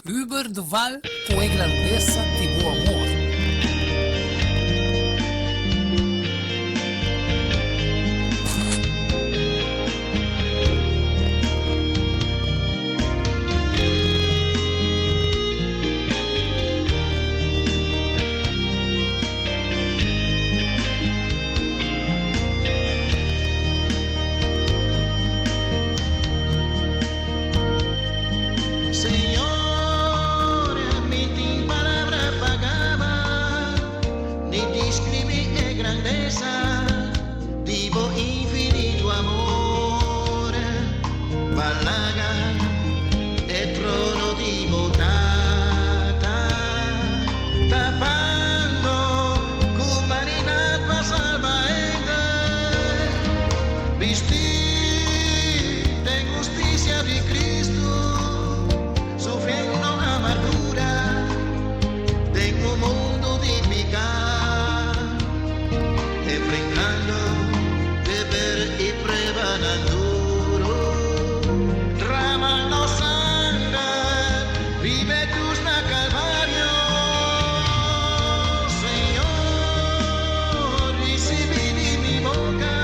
Hubert Duval cu e grandeza di bo amor. Señor, mi tin palabra pa gaba, ni describí e grandeza di bo infinito amor. Balaga e trono di bo Tata, tapando ku humanidad pa salba hende. Bisti den husticia di Cristo, sufriendo amargura den un mundo di pica, enfrentando deber y pruebanan duro, dramando sanger riba e cruz na Calvario. Señor, ricibi di mi boca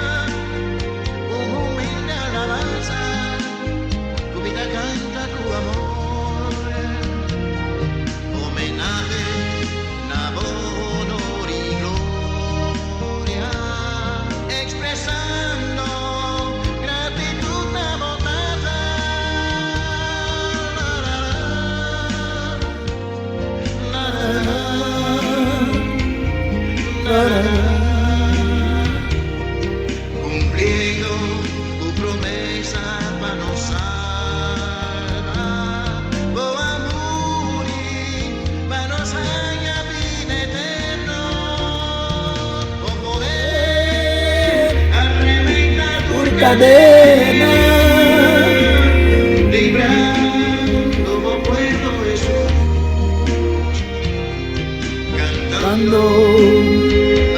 un humilde alabanza, cu mi ta canta cu amor, homenahe na bo honor y gloria, expresando gratitud na bo Tata. La, la, la, la, la, la, Cumpliendo tu promesa pa nos salva, bo a muri pa nos haña bida eterno, bo poder a rementa tur cadena, librando bo pueblo Jesús, cantando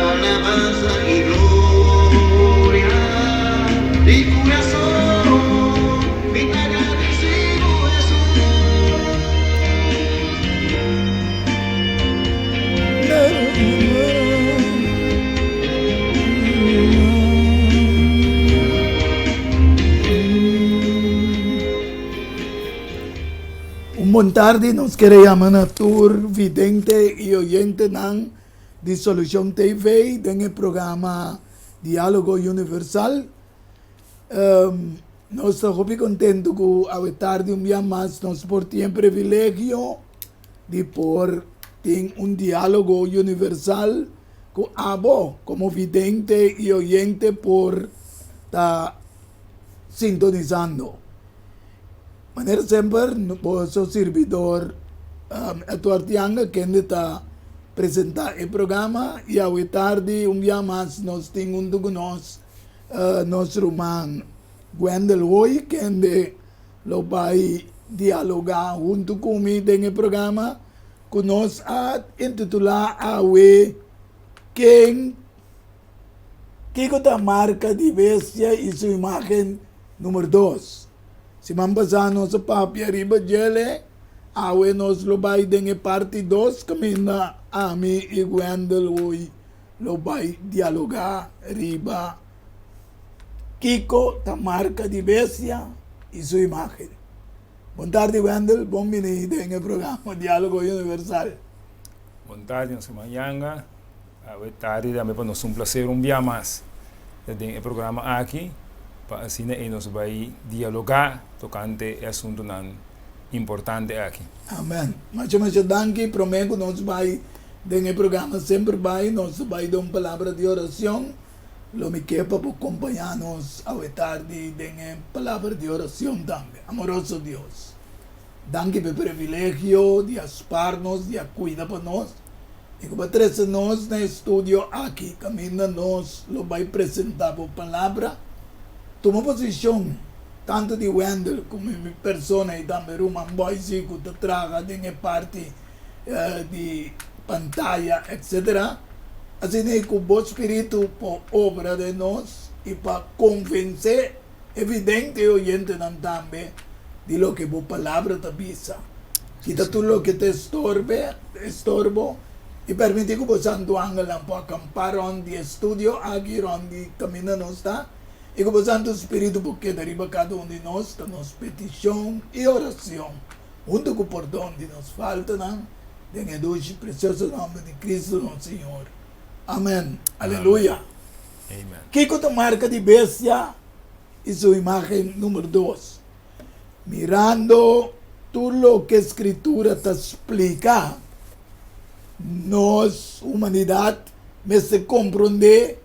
alabanza y gloria, di corazón mi ta agradecido Jesús. Un bon tardi, nos kere yama na tur vidente y oyentenan di Solucion TV den e programa Dialogo Universal. Nos ta hopi contento cu awe tardi un bia mas nos por tin e privilegio di por tin un dialogo universal cu abo como vidente y oyente por ta sintonizando. Manera semper boso sirbidor Edward Yanga kende ta presenta e programa y awe tardi un bia mas nos tin hunto cu nos nos ruman Gwendel Hoy kende lo bay dialoga hunto cu mi den e programa cu nos a intitula awe Ken Kiko ta marka di bestia i su imágen numer dos? Siman pasá nos a papia riba djele, awe nos lo bai den e parti dos kaminda ami i Gwendel hoy lo bai dialogá riba kiko ta marka di bestia i su imágen. Bon tardi Wendel, bon bini den e programa Diálogo Universal. Bon tardi nos ruman Yanga. Awe tardi tambe pa nos un placer un bia mas ta den e programa aki pa asina ei nos bai dialoga tocante e asuntonan importante aki. Amen. Masha masha danki. Prome cu nos bai den e programa semper bai nos ta bai den un palabra di oracion. Lo mi ke pa bo compaña nos awe tardi den e palabra di oracion tambe. Amoroso Dios, danki pa e privilegio di a spar nos, di a cuida pa nos. I ku bo trese nos na e studio aki kaminda nos lo bai presentá bo palabra. Tuma posishon tantu di Wendell komo mi persona i tambe ruman Boysie ku ta traha den e parti di pantaya etsetera. Asina i ku bo spiritu por obra den nos i pa konvensé e vidente i oyentenan tambe. di loke bo Palabra ta bisa. Kita tur loke ta estorbe, estorbo, i permití ku bo santu angelnan por akampá rònt di e studio aki, rònt di kaminda nos ta, i ku bo Santu Spiritu por keda riba kada un di nos, ta nos petishon i orashon, huntu ku pordon di nos faltanan, den e dushi presioso nòmber di Kristu nos Señor. Amèn. Aleluya. Kiko ta marka di bestia i su imágen numero dos? Mirando tur loke Skritura ta splika, nos humanidat mester komprondé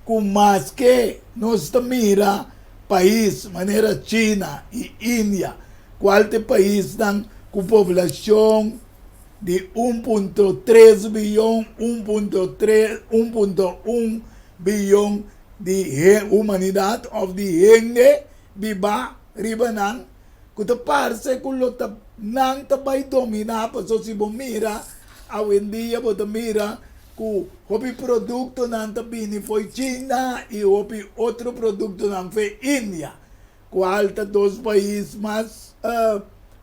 ku maske nos ta mira pais manera China i India, kual ta e paisnan ku poblashon di 1.3 biyon, 1.3, 1.1 biyon di humanidat òf di hende bibá riba nan, ku ta parse ku lo ta nan ta bai dominá, pasobra si bo mira awendia bo ta mira ku hopi produktonan ta bini fo'i China i hopi otro produktonan fo'i India, kual ta dos pais mas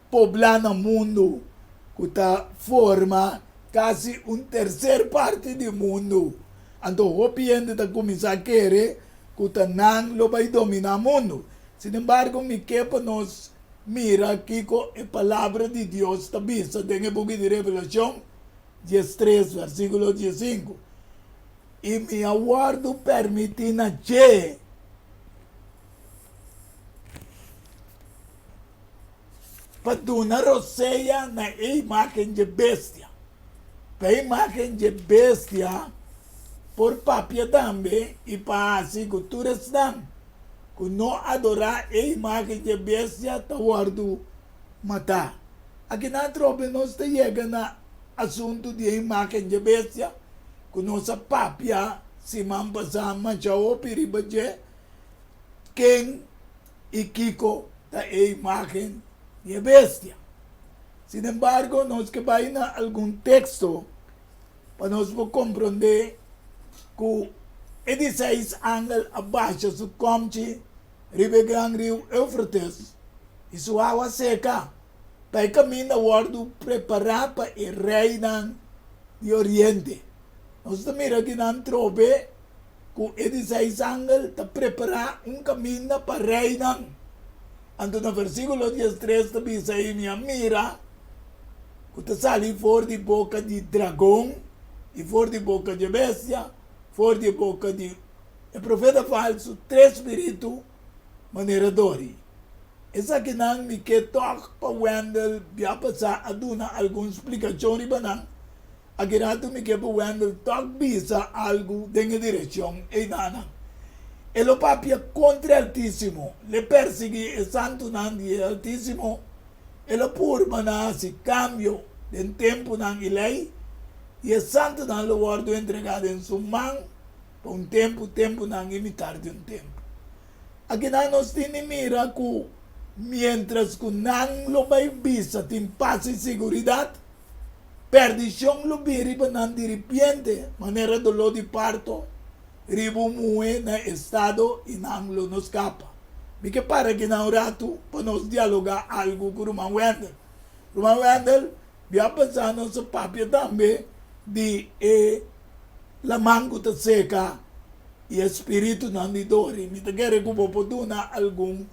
poblá na mundu ku ta forma kasi un terser parti di mundu. Anto hopi hende ta kuminsá kere ku ta nan lo bai dominá mundu. Sinembargo, mi ke pa nos mira kiko e Palabra di Dios ta bisa den e buki di Revelashon 13, versíkulo 15, I mi a wòrdu pèrmití na dje pa duna rosea na e imágen dje bestia, pa e imágen dje bestia por papia tambe i pa hasi ku tur esnan ku no adorá e imágen dje bestia ta wòrdu matá. Akinan atrobe nos ta yega na asuntu di e imágen dje bestia ku nos a papia siman pasá masha hopi riba dje, ken i kiko ta e imágen di e bestia. Sinembargo, nos ke bai na algun teksto pa nos por komprondé ku e di seis angel a basha su kòmchi riba e gran riu Eufrates i su awa seka, pa e kaminda wòrdu prepará pa e reinan di oriente. Nos ta mira kinan trobe ku e di seis angel ta prepará un kaminda pa reinan. Anto na versíkulo 13 ta bisa, I mi a mira ku ta sali for di boka di dragon, i for di boka dje bestia, for di boka di e profeta falsu, tres spiritu manera dori. Esakinan mi ke tòg pa Wendell bia pasá a duna algun splikashon riba nan. Aki ratu mi ke pa Wendell tòg bisa algu den e direkshon einanan. E lo papia kontra e Altísimo, l'e persiguí e santunan di e Altísimo, e lo purba na hasi kambio den tempunan i lei, i e santunan lo wòrdu entregá den su man pa un tempu, tempunan i mitar di un tempu. Akinan nos tin di mira ku miéntras ku nan lo bai bisa tin pas i siguridat, Perdishon lo bin riba nan diripiente, manera doló di parto riba un muhé na estado i nan lo no skapa. Mi ke para aki na un ratu pa nos dialogá algu ku Ruman Wendell. Ruman Wendell, bia pasá nos a papia tambe di e laman ku ta seka i e spiritunan di dori. Mi ta kere ku bo por duna algun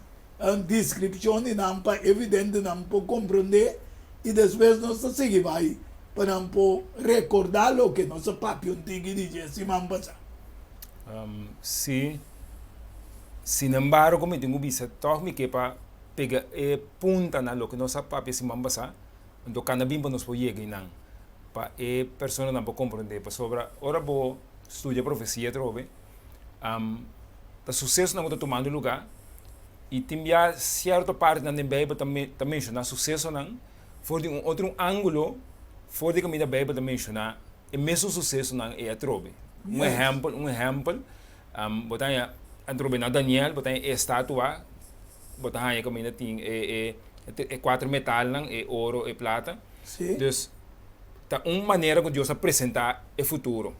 deskripshon di nan pa e videntenan por komprondé i despues nos ta sigui bai pa nan por rekordá loke nos a papia un tiki di dje siman pasá. Sí. Sinembargo mi tin ku bisa tòg mi ke pa pega e punta na loke nos a papia siman pasá, anto kanda bin pa nos por yega einan pa e personanan por komprondé pasobra ora bo studia profesia atrobe ta susesonan ku ta tumando lugá i tin bia sierto partinan den Beibel ta ta menshoná susesonan for di un otro ángulo for di kaminda Beibel ta menshoná e mesun susesonan ei atrobe. Un ehèmpel, un ehèmpel, bo ta haña atrobe na Daniel bo ta haña e estatua, bo ta haña kaminda tin e e e kuater metalnan, e oro, e plata. Dus ta un manera ku Dios a presentá e futuro.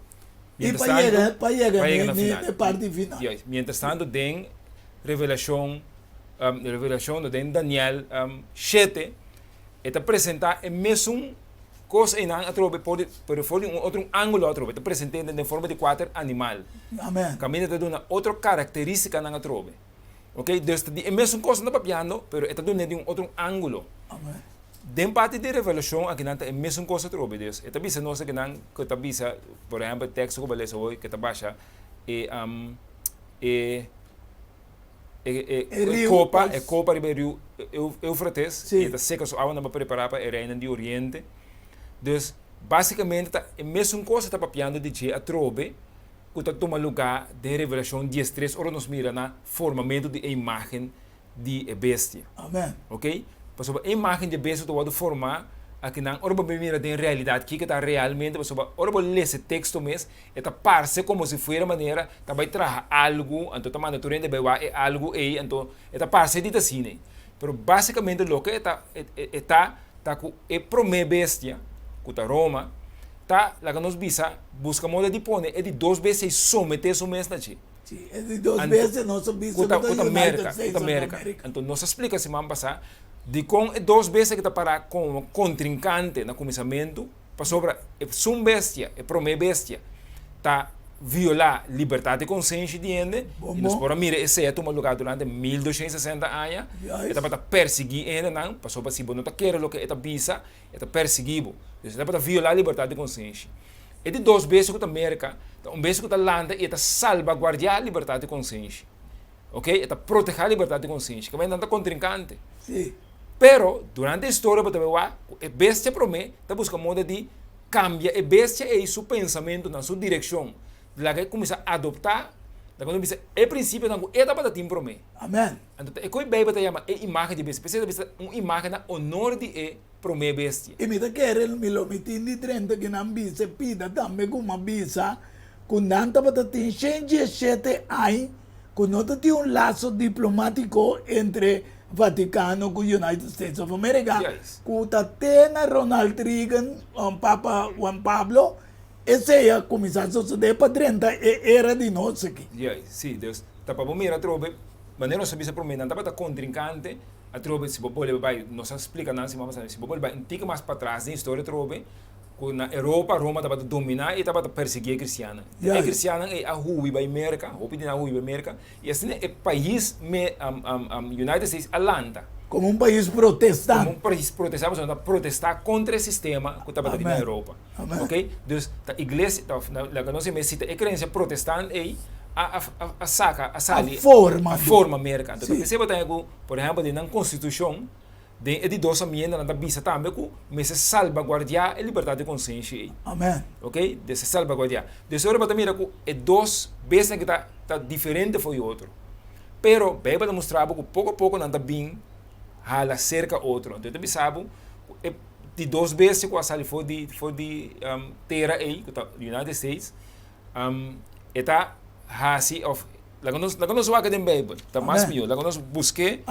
I pa yega pa yega na e parti final. Juist. Mientras tanto den Revelashon. Revelashon, no den Daniel 7, e ta presentá e mesun kos einan atrobe por di, pero for di un otro un ángulo atrobe. E ta present'é den forma di kuater animal. Amen. Kaminda ta duna otro karakterístikanan atrobe. Ok, dus ta di e mesun kos nan ta papiando, pero e ta dun'é di un otro un ángulo. Amen. Den parti di Revelashon akinan ta e mesun kos atrobe. Dus e ta bisa nos akinan ku ta bisa, por ehèmpel, teksto ku bo a lesa hoy ku ta basha e e e E riu kopa, pas. e kopa riba e riu Eufrates, Sí. i e ta seka su awanan pa prepará pa e reinan di oriente. Dus, básikamente ta e mesun kos e ta papiando di dje atrobe ku ta tuma lugá den Revelashon diestres ora nos mira na formamentu di e imágen di e bestia. Amen. Ok? Pasobra e imágen di e bestia ta wòrdu formá akinan ora bo bin mira den realidat kiko ta realmente pasobra ora bo lesa e teksto mes e ta parse komo si fuera manera ta bai traha algu anto ta manda tur hende bai wak e algu ei anto e ta parse di ta asina ei. Pero básikamente loke e ta e ta ta ku e promé bestia ku ta Roma ta laga nos bisa buska moda di pone e di dos bestia ei someté su mes na dje. Sí, e di dos bestia nos a bisa ku ta ku ta United Merka, ku States ta of Merka. America. Anto nos a splika siman pasá dikon e dos bestia ki ta pará komo kontrinkante na kuminsamentu. Pasobra esun bestia, e promé bestia, ta violá libertat di konsenshi di hende, i nos por a mira esei a tuma lugá durante 1260 aña. E tabata persiguí e hendenan, pasobra si bo no ta kere loke e ta bisa, e ta persiguí bo. Dus e tabata violá libertat di konsenshi. E di dos bestia ku ta Merka, ta un bestia ku ta lanta i e ta salbaguardiá libertat di konsenshi. Oke, e ta protehá libertat di konsenshi. Kaminda nan ta kontrinkante. Pero, durante e historia bo ta bay wak ku e bestia promé ta buska moda di kambia e bestia ei su pensamentunan, su direkshon, laga e kuminsá adoptá, laga nos bisa, e prinsipionan ku e tabata tin promé. Amen. Anto ta e ku e Beibel ta yama e imágen di bestia. P'esei ta bisa un imágen na onor di e promé bestia. I mi ta kere mi lo mi tin di 30 ku nan bisa e pida tambe ku mi a bisa ku nan tabata tin 117 aña ku no ta tin un laso diplomátiko entre Vatikano ku United States of America, ku ta te na Ronald Reagan, Papa Juan Pablo, esei a kuminsá sosodé pa drenta e era di nos aki. Juist, sí. Dus, ta pa bo mira atrobe, manera nos a bisa promé, nan tabata kontrinkante atrobe, si bo bolbe bai, nos a splika nan siman pasá, si bo bolbe bai un tiki mas patras den historia atrobe, Ku na Europa Roma tabata dominá i tabata persiguí e kristiannan. E kristiannan ei a hui bai Merka, hopi di nan a hui bai Merka, i asina e pais United States a lanta. Komo un pais protestant. Komo un pais protestant, pasobra nan ta protestá kontra e sistema ku tabata tin na Europa. Oke, dus ta iglesia, laga nos heme si ta e kreensia protestant ei a a saka, a sali, a forma Merka. Anto ta p'esei bo ta haña ku, por ehèmpel, den nan konstitushon, Den e di dos amienda nan ta bisa tambe ku mester salbaguardiá e libertat di konsenshi ei. Amen. Ok, mester salbaguardiá. Dus ora bo ta mira ku e dos besnan ki ta ta diferente for di otro. Pero Beibel ta mustra bo ku poko a poko nan ta bin hala serka otro. Anto e ta bisa bo ku e di dos bestia ku a sali for di for di tera ei, ku ta United States, e ta hasi òf Laga nos, laga nos wak den Bijbel. Ta mas mihó. Laga nos busk'é.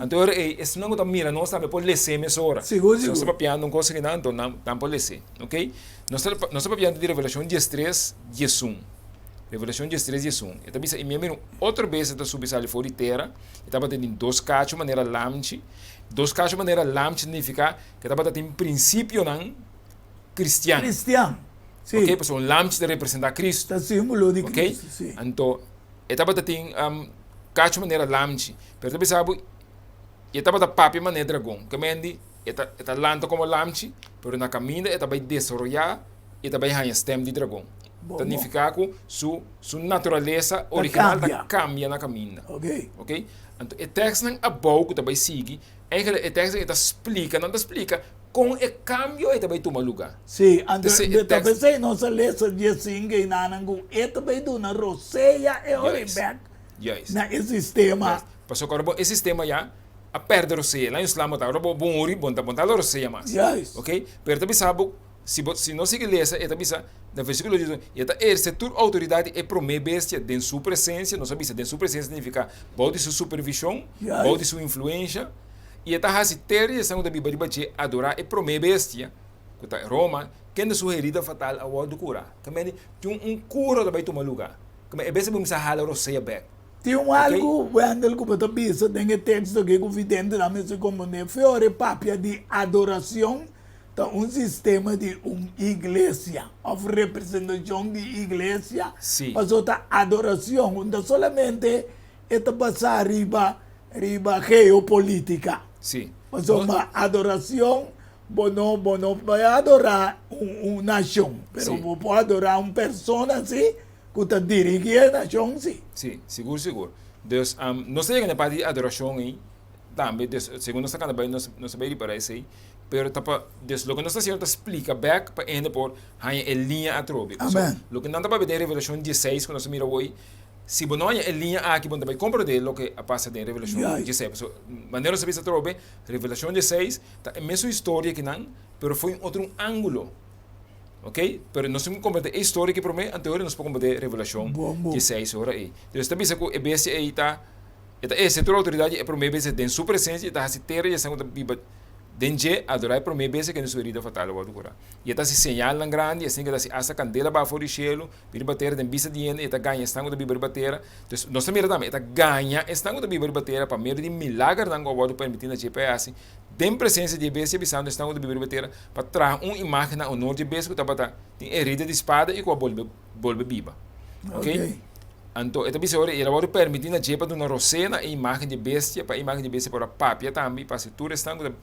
Anto ora ei, esnan ku ta mira nos tambe por les'é mesora. Sigur, Si nos ta sigur. papiando un kos akinan, anto nan, nan por les'é. Oké? Nos ta, nos ta papiando di Revelashon diestres, diesun. Revelashon diestres, diesun. E ta bisa, I mi a mira un otro bestia ta subi sali for di tera. E tabata tin dos kachu manera lamchi. Dos kachu manera lamchi ta nifiká ku e tabata tin prinsipionan kristian. Kristian. Sí. Ok, pasobra un lamchi ta representá Cristo. Ta símbolo di Ok, Cristo, sí. anto e tabata tin kachu manera lamchi, pero ta bisa bo e tabata papia manera dragon, ke mendi e ta e ta lanta komo lamchi, pero na kaminda e ta bai desaroyá i e ta bai haña stèm di dragon. Bo, Ta bo. nifiká ku su su naturalesa original ta kambia. kambia na kaminda. Ok. Ok, anto e tèkstnan abou ku ta bai sigui, eigenlijk e tèkstnan e ta splika, nan ta splika Kon e kambio ei ta bai tuma lugá? Sí, anto P'esei e ta tekst. p'esei nos a lesa diesinke i nanan ku e ta bai duna rosea e ora i Juist, bèk juist, na e sistema. juist. Pasobra ora bo e sistema ya a pèrdè rosea, la Islam bo ta ora bo muri bo no ta la rosea mas. Juist. Ok, pero e ta bisa bo si bo si nos sigui lesa e ta bisa na versíkulo diesun i e ta eherse tur outoridat di e promé bestia den su presensia, nos a bisa den su presensia signifiká bou di su supervishon, bou di Juist. su influensha. I e ta hasi tera di esnan ku ta biba riba dje adorá e promé bestia, ku ta Roma, kende su herida fatal a wòrdu kurá. Kemende, tin un kura ta bai tuma lugá. Kemende, e bestia a kuminsá hala rosea bèk. Tin un algu, Wendell, ku bo ta bisa den e teksto aki ku videntenan mester komprondé. Fiore papia di adorashon ta un sistema di un iglesia òf representashon di iglesia. Pasobra ta adorashon, no ta solamente e ta basá riba riba geopolítika. Pasobra adorashon bo no bo no bai adorá un nashon, pero bo por adorá un persona si. Ku ta dirigí e nashon, sí. Sí, sigur, sigur. Dus, nos ta yega na e parti di adorashon ei tambe. Dus, segun nos ta kanta bai, nos nos ta bai ripará esei. Pero ta pa, dus loke nos ta hasiendo ta splika bèk pa hende por haña e liña atrobe. Pasobra Amèn. loke nan ta papia den Revelashon dieseis ku nos a mira awor, si bo no haña e liña aki bo no ta bai komprendé loke a pasa den Revelashon dieseis. Pasobra manera nos a bisa atrobe, Revelashon dieseis ta e mesun historia kinan, pero fo'i un otro un ángulo. Ok, pero nos tin ku komprendé e historia aki promé, anto nos por komprendé Revelashon dieseis ora ei. Entonces ta bisa ku e bestia ei ta, e ta eherse tur outoridat di e promé bestia den su presensia, i ta hasi tera i esnan ku ta biba den dje adorá e promé bestia kende su herida fatal a wòrdu kurá. I e ta hasi señalnan grandi, asina ku e ta hasi asta kandela baha for di shelu, bin riba tera den bista di hende, i e ta gaña esnan ku ta biba riba tera. Entonces nos ta mira tambe, e ta gaña esnan ku ta biba riba tera pa medio di milagernan ku a wòrdu permití na dje pa e hasi den presensia di e bestia, bisando esnan ku ta biba riba tera, pa traha un imagen na honor dje bes ku tabata tin herida di spada i ku a bolbe bolbe biba. Ok? Anto e ta bisa ora, i el a wòrdu permití na dje pa duna rosé na e imagen dje bestia, pa e imagen dje bestia por a papia tambe, i pa hasi tur esnan ku ta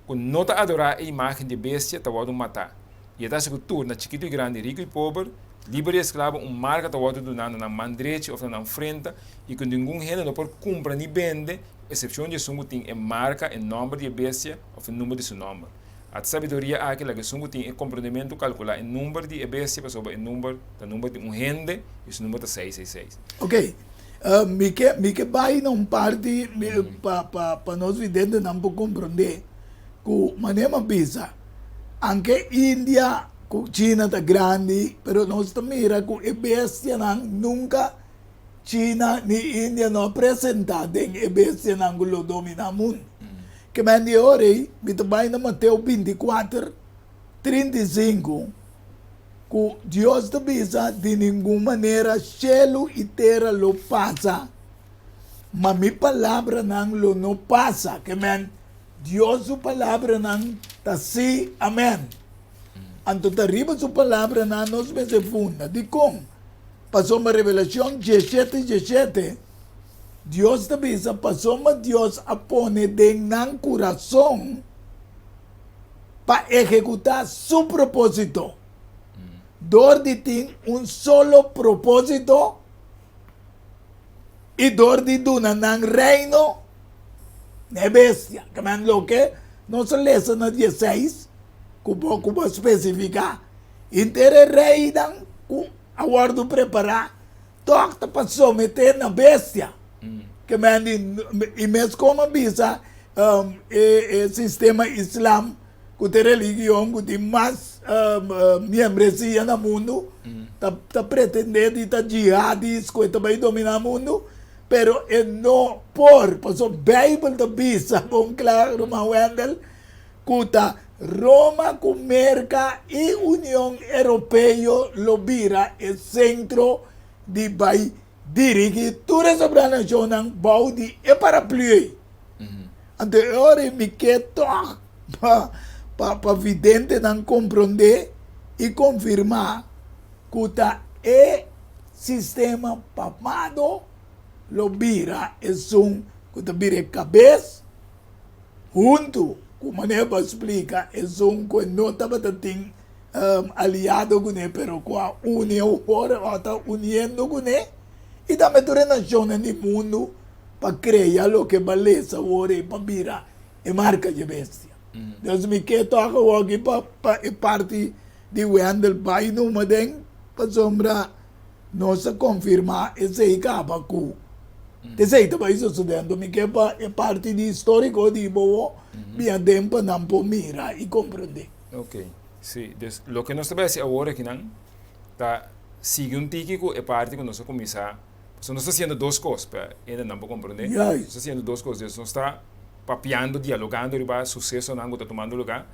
ku no ta adorá e imagen dje bestia ta wòrdu matá. I e ta hasi ku tur, na chikitu i grandi, riku i pober, liber i esklabo, un marka ta wòrdu duná na nan man drechi òf na nan frenta, i ku ningun hende no por kumpra ni bende, ku esepshon di esun ku tin e marka, e nòmber di e bestia, òf e number di su nòmber. Ata sabiduria aki laga esun ku tin e komprondementu kalkulá e number di e bestia pasobra e number ta number di un hende i su number ta seis seis seis. Ok, mi ke mi ke bai na un parti pa pa pa nos videntenan por komprondé ku manera mi a bisa anke India ku China ta grandi pero nos ta mira ku e bestianan nunka China ni India no a presentá den e bestianan ku lo dominá mundu. Ke men di ora ei, mi ta bai na Mateo 24, 35, ku Dios ta bisa, Di ningun manera shelu i tera lo pasa, ma mi palabranan lo no pasa. Ke men, Dios su palabranan ta sí, amèn. Anto ta riba su palabranan nos mester funda. Dikon? Pasobra Revelashon 17, 17, Dios ta bisa, Pasobra Dios a pone den nan kurason pa ehekutá su propósito. Dor di tin un solo propósito i dor di duna nan reino na e bestia. Kamen loke nos a lesa na dieseis ku bo ku bo a spesifiká, henter e reinan ku a wòrdu prepará Tòg ta pa someté na bestia. Ke men di, i mes komo a bisa e e sistema islam ku ta e religion ku tin mas miembresia na mundu, ta ta pretendé di ta jihadis ku e ta bai dominá mundu, pero e no por, pasobra Beibel ta bisa bon kla, ruman Wendell, ku ta Roma ku Merka i Union Europeo lo bira e sentro di bai dirigí tur e sobrá nashonnan bou di e paraplü ei. Anto e ora ei mi ke tòg pa pa videntenan komprondé i konfirmá ku ta e sistema papado lo bira esun ku ta bira e kabes. Huntu ku manera pa splika esun ku e no tabata tin aliado kuné pero ku a uni awor o ta uniendo kuné i tambe tur e nashonnan di mundu pa krea loke ba lesa awor ei pa bira e marka dje bestia. Entonces mi ke tok awor aki pa pa e parti di Wendell bai numa den pasobra nos a konfirmá esei kaba ku Esei ta bai sosodé, anto mi ke pa e parti di históriko di bo bin aden pa nan por mira i komprendé. Ok, si. Dus loke nos ta bai hasi awor akinan ta sigui un tiki ku e parti ku nos a kuminsá. Pasobra nos ta hasiendo dos kos, pa hende nan por komprendé. Nos ta hasiendo dos kos. Dus nos ta papiando, dialogando riba susesonan ku ta tumando lugá,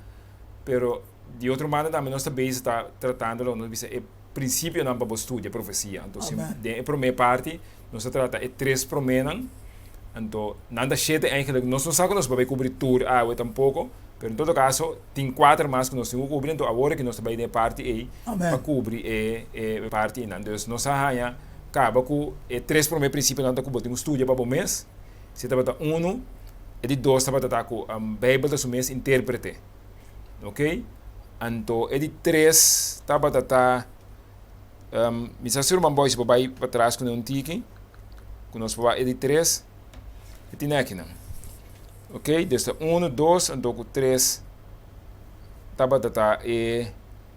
pero di otro banda tambe nos ta bezig ta tratando loke nos bisa e. prinsipionan pa bo studia profesia. Anto si den e promé parti nos a trata e tres proménan, anto nan ta shete eigenlijk, nos no sa ku nos por bai kubri tur awe tampoko, pero en todo kaso tin kuater mas ku nos tin ku kubri, anto awor aki nos ta bai den e parti ei pa kubri e e parti einan. Dus nos a haña kaba ku e tres promé prinsipionan ta ku bo tin ku studia pa bo mes, si tabata unu, e di dos tabata ta ku Beibel ta su mes intérprete. Ok, anto e di tres tabata ta, mi sa si ruman Boyce por bai patras ku un tiki, ku nos por bai e di tres, e tin akinan. Ok, dus ta uno, dos, anto ku tres tabata ta e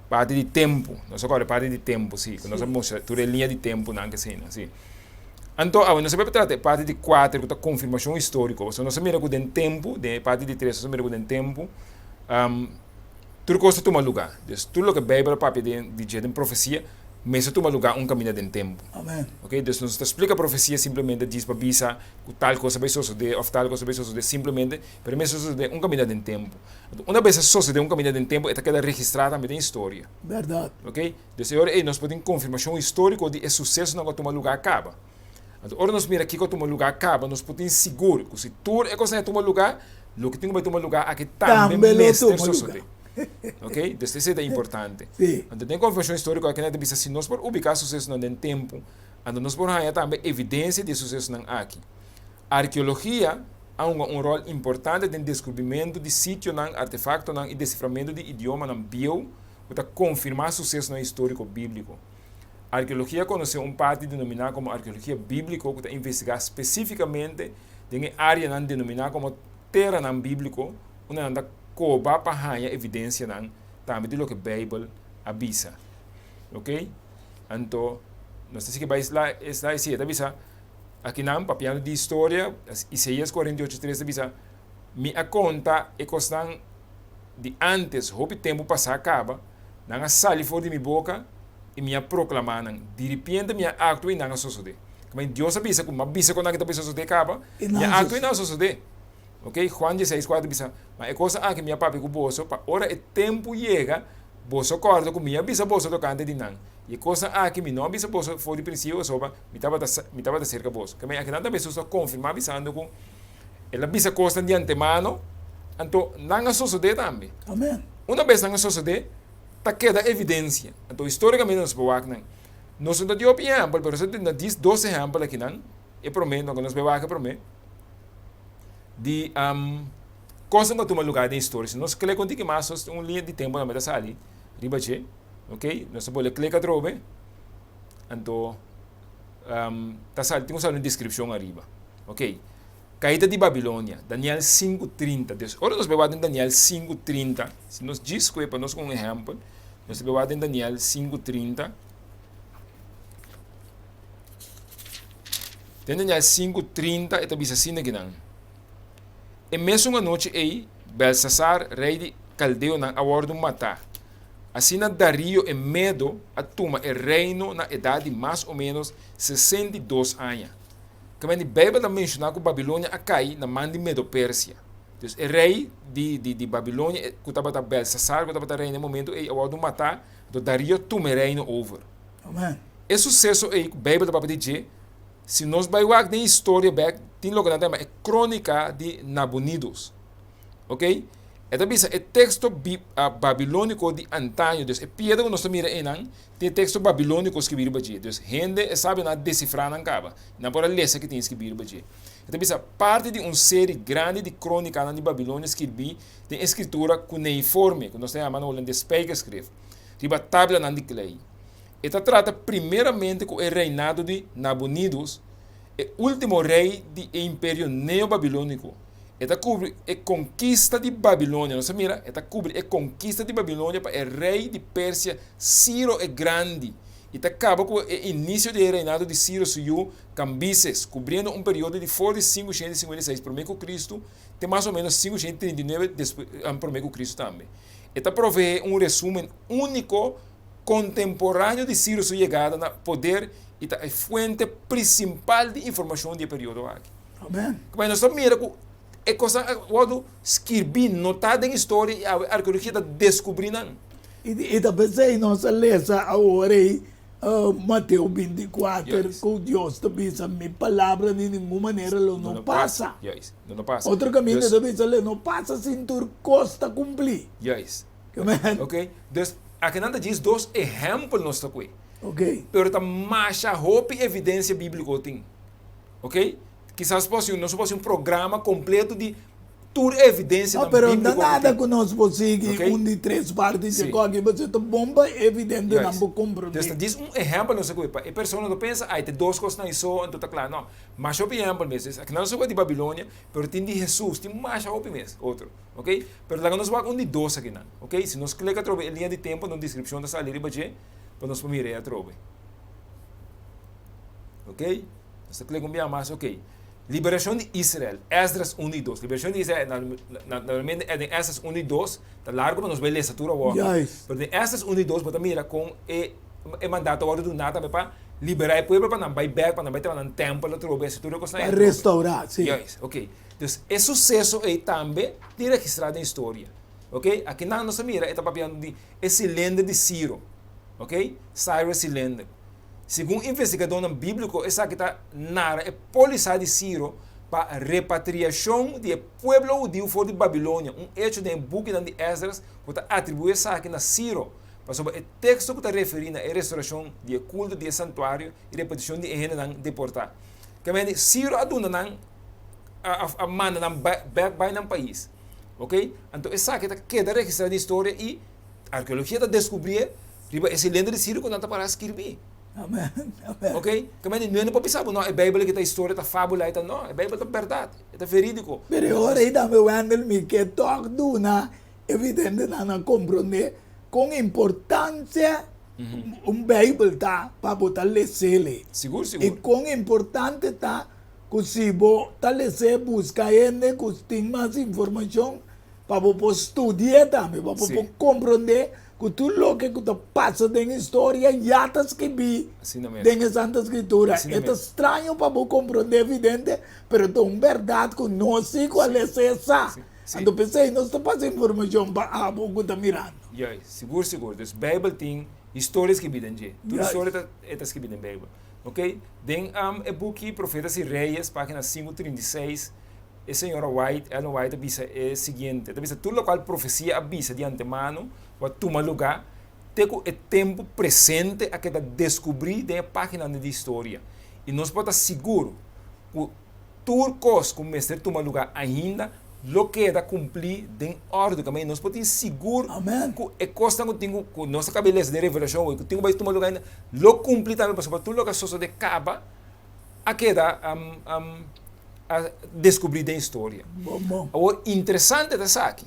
parti di tempu. Nos a kòrda e parti di tempu, si, ku nos a mustra tur e liña di tempunan k'eseinan, si. Anto awe nos a bai trata e parti di kuater ku ta konfirmashon históriko. Pasobra nos a mira ku den tempu, den e parti di tres nos a mira ku den tempu tur kos ta tuma lugá. Dus tur loke Beibel a papia den di dje den profesia mester tuma lugá un kaminda den tempu. Oke, dus nos no ta splika profesia simplemente djis pa bisa ku tal kos a bai sosodé òf tal kos a bai sosodé simplemente, pero e mester sosodé un kaminda den tempu. Anto una bes a sosodé un kaminda den tempu e ta keda registrá tambe den historia. Oke. Des e ora ei nos por tin konfirmashon históriko di e susesonan ku a tuma lugá kaba. Anto ora nos mira kiko a tuma lugá kaba, nos por tin sigur ku si tur e kosnan a tuma lugá, loke tin ku bai tuma lugá aki tambe mester sosodé. Oke? Des esei ta importante. Anto den konfirmashon históriko aki nan ta bisa si nos por ubiká susesonan den tempu, anto nos por haña tambe evidensia di e susesonan aki. Arkeologia a hunga un ròl importante den deskubrimentu di sitionan, artefaktonan i desiframentu di idiomanan bieu ku ta konfirmá susesonan históriko bíbliko. Arkeologia konosé un parti denominá komo arkeologia bíbliko ku ta investigá spesífikamente den e áreanan denominá komo teranan bíbliko unda nan ta koba pa haña evidensianan tambe di loke Beibel a bisa. Oke? Anto, nos ta sigui bai e slide si e ta bisa akinan papiando di historia, Isaías 48:3 ta bisa, Mi a konta e kosnan di ántes, hopi tempu pasá kaba, nan a sali for di mi boka i mi a proklamá nan. Diripiente mi a aktua i nan a sosodé. Kaba Dios a bisa ku mi a bisa ku nan ta bai sosodé kaba, mi a aktua i nan a sosodé. Oke, Juan dieseis kuater bisa, Ma e kosnan aki mi a papia ku boso, pa ora e tempu yega, boso kòrda ku mi a bisa boso tokante di nan. I e kosnan aki mi no a bisa boso for di prinsipio pasobra mi tabata mi tabata serka boso. Kaba akinan tambe Hesus ta konfirmá bisando ku El a bisa kosnan di antemano, anto nan a sosodé tambe. Amen. Una bes nan a sosodé, ta keda evidensia. Anto histórikamente nos por wak nan. Nos no ta di hopi ehèmpel, pero nos ta duna dis dos ehèmpel akinan. E promé, loke nos bai wak e promé, di kosnan ku a tuma lugá den historia. Si nos klek un tiki mas, nos un liña di tempu tambe ta sali riba dje. Oke, nos ta bolbe klek atrobe, anto ta sali, tin ku sali un deskripshon ariba. Ok, kaida di Babilonia, Daniel sinku trinta. Dus, ora nos bai wak den Daniel sinku trinta, si nos djis kue pa nos un ehèmpel, nos ta bai wak den Daniel sinku trinta. Den Daniel sinku trinta e ta bisa asina kinan, E mesun anochi ei, Belsasar, rei di kaldeonan, a wòrdu matá. Asina Dario e Medo a tuma e reino na edat di mas o ménos 62 aña. Kaba di Beibel ta menshoná ku Babilonia a kai na man di Medo-Persia. Dus e rei di di di Babilonia ku tabata Belsasar ku tabata reina e momentu ei a wòrdu matá, anto Dario tuma e reino over. Amen. E suseso ei ku Beibel ta papia di dje, si nos bai wak den historia bèk, tin loke nan ta yama e Krónika di Nabonidos. Ok? E ta bisa e teksto bi babilóniko di antaño, dus e piedra ku nos ta mira einan, Tin e teksto babilóniko skibí riba dje. Dus, hende e sabio nan a desifrá nan kaba. Nan por a lesa ke tin skibí riba dje. E ta bisa, Parti di un seri grandi di krónikanan di Babilonia skirbí den e skritura kuneiforme, ku nos ta yama na hulandes spijkerschrift, riba tablanan di klei. E ta trata primeramente ku e reinado di Nabonidus, e último rei di e imperio neo-babilóniko. E ta kubri e konkista di Babilonia. Nos a mira, e ta kubri e konkista di Babilonia pa e rei di Persia, Siro e Grandi, i ta kaba ku e inisio di e reinado di Siro su yu, Kambises, kubriendo un periodo di for di 556 promé ku Kristu te mas o ménos 539 despues promé ku Kristu tambe. E ta proveé un resúmen úniko kontemporáneo di Siro su yegada na poder i ta e fuente prinsipal di informashon di e periodo aki. Amen. Kuma nos ta mira ku e kosnan a wòrdu skirbí, notá den historia i awe arkeologia ta deskubrí nan. I ta p'esei nos a lesa awor ei Mateo 24 ku Dios ta bisa, Mi palabra di ningun manera lo no pasa. Otro kaminda ta bisa lo no pasa sin tur kos ta kumplí. Juist. Ok, dus akinan ta djis dos ehèmpel nos ta kue. Pero ta masha hopi evidensia bíbliko tin. Ok, kisas por hasi nos por hasi un programa kompleto di tur evidencia No, pero no nada ku nos por sigui un di tres parti dje kos aki, pasobra ta bon pa evidente nan por komprondé. Dus ta djis un ehèmpel nos a kohe pa e persona no pensa, ai ta dos kosnan i so anto ta kla. No, masha hopi ehèmpel mes. Dus akinan nos a kohe di Babilonia, pero tin di Hesus, tin masha hopi mes otro. Ok, pero laga nos wak un di dos akinan. Ok, si nos klek atrobe e liña di tempu nos deskripshon ta sali riba dje pa nos por mira e atrobe. Ok, nos ta klek un bia mas, ok. Liberashon di Israel, Esdras un i dos. Liberashon di Israel, naturalmente e den Esdras un i dos, ta largu pa nos bai lesa tur awor. Juist. Pero den Esdras un i dos bo ta mira kon e e mandato a wòrdu duná tambe pa liberá e pueblo pa nan bai bèk, pa nan bai traha nan tèmpel atrobe, esei tur e kosnan Pa ei atrobe. restaurá, si. Juist, ok. Dus e suseso ei tambe tin registrá den historia. Ok, akinan nos ta mira e ta papiando di e silinder di Siro. Ok, Cyrus Cylinder. Segun investigadónan bíbliko esaki ta nara e pólisa di Siro pa repatriashon di e pueblo hudiu for di Babilonia, un echo den e bukinan di Esdras ku ta atribuí esaki na Siro, pasobra e teksto ku ta referí na e restorashon di e kulto di e santuario i repatriashon di e hendenan deportá. Kemende, Siro a duna nan, a manda nan bèk bai nan pais. Oke? Anto esaki ta keda registrá den historia i. Arkeologia ta deskubrié riba e silindro di Sirio ku nan ta para skirbí. Amen, amen. Ok? Ke mende no por bisa bo no, e Beibel aki ta historia, ta fábula, e ta no. E Beibel ta bèrdat, e ta verídiko. Pero e ora ei tambe Wendell mi ke tòg duna e videntenan a komprondé kon importansia un Beibel ta pa bo ta les'é. Sigur, sigur. I kon importante ta ku si bo ta les'é buska hende ku tin mas informashon Pa bo por studi'é tambe, pa bo por komprondé ku tur loke ku ta pasa den historia ya ta skibí den e Santa Skritura. E ta straño pa bo komprondé evidente, pero ta un bèrdat ku nos sí ku a lesa e sa. Anto p'esei nos ta pasa informashon pa abo ku ta mirando. Juist, sigur sigur. Dus Beibel tin historia skibí den dje. Tur historia ta e ta skibí den Beibel. Oké, den e buki Profetas i Reyes, página 536. E señora White, Ellen White, a bisa e siguiente, e ta bisa, Tur lokual profesia a bisa di antemano ku a tuma lugá te ku e tempu presente a keda deskubrí den e páginanan di historia. I nos por ta sigur ku tur kos ku mester tuma lugá ainda lo keda kumplí den òrdu. Kaminda nos por tin sigur ku e kosnan ku tin ku nos a kaba di lesa den Revelashon ku tin ku bai tuma lugá ainda lo kumpli tambe pasobra tur loke a sosodé kaba a keda a descubrí den historia. Awor, interesante ta esaki,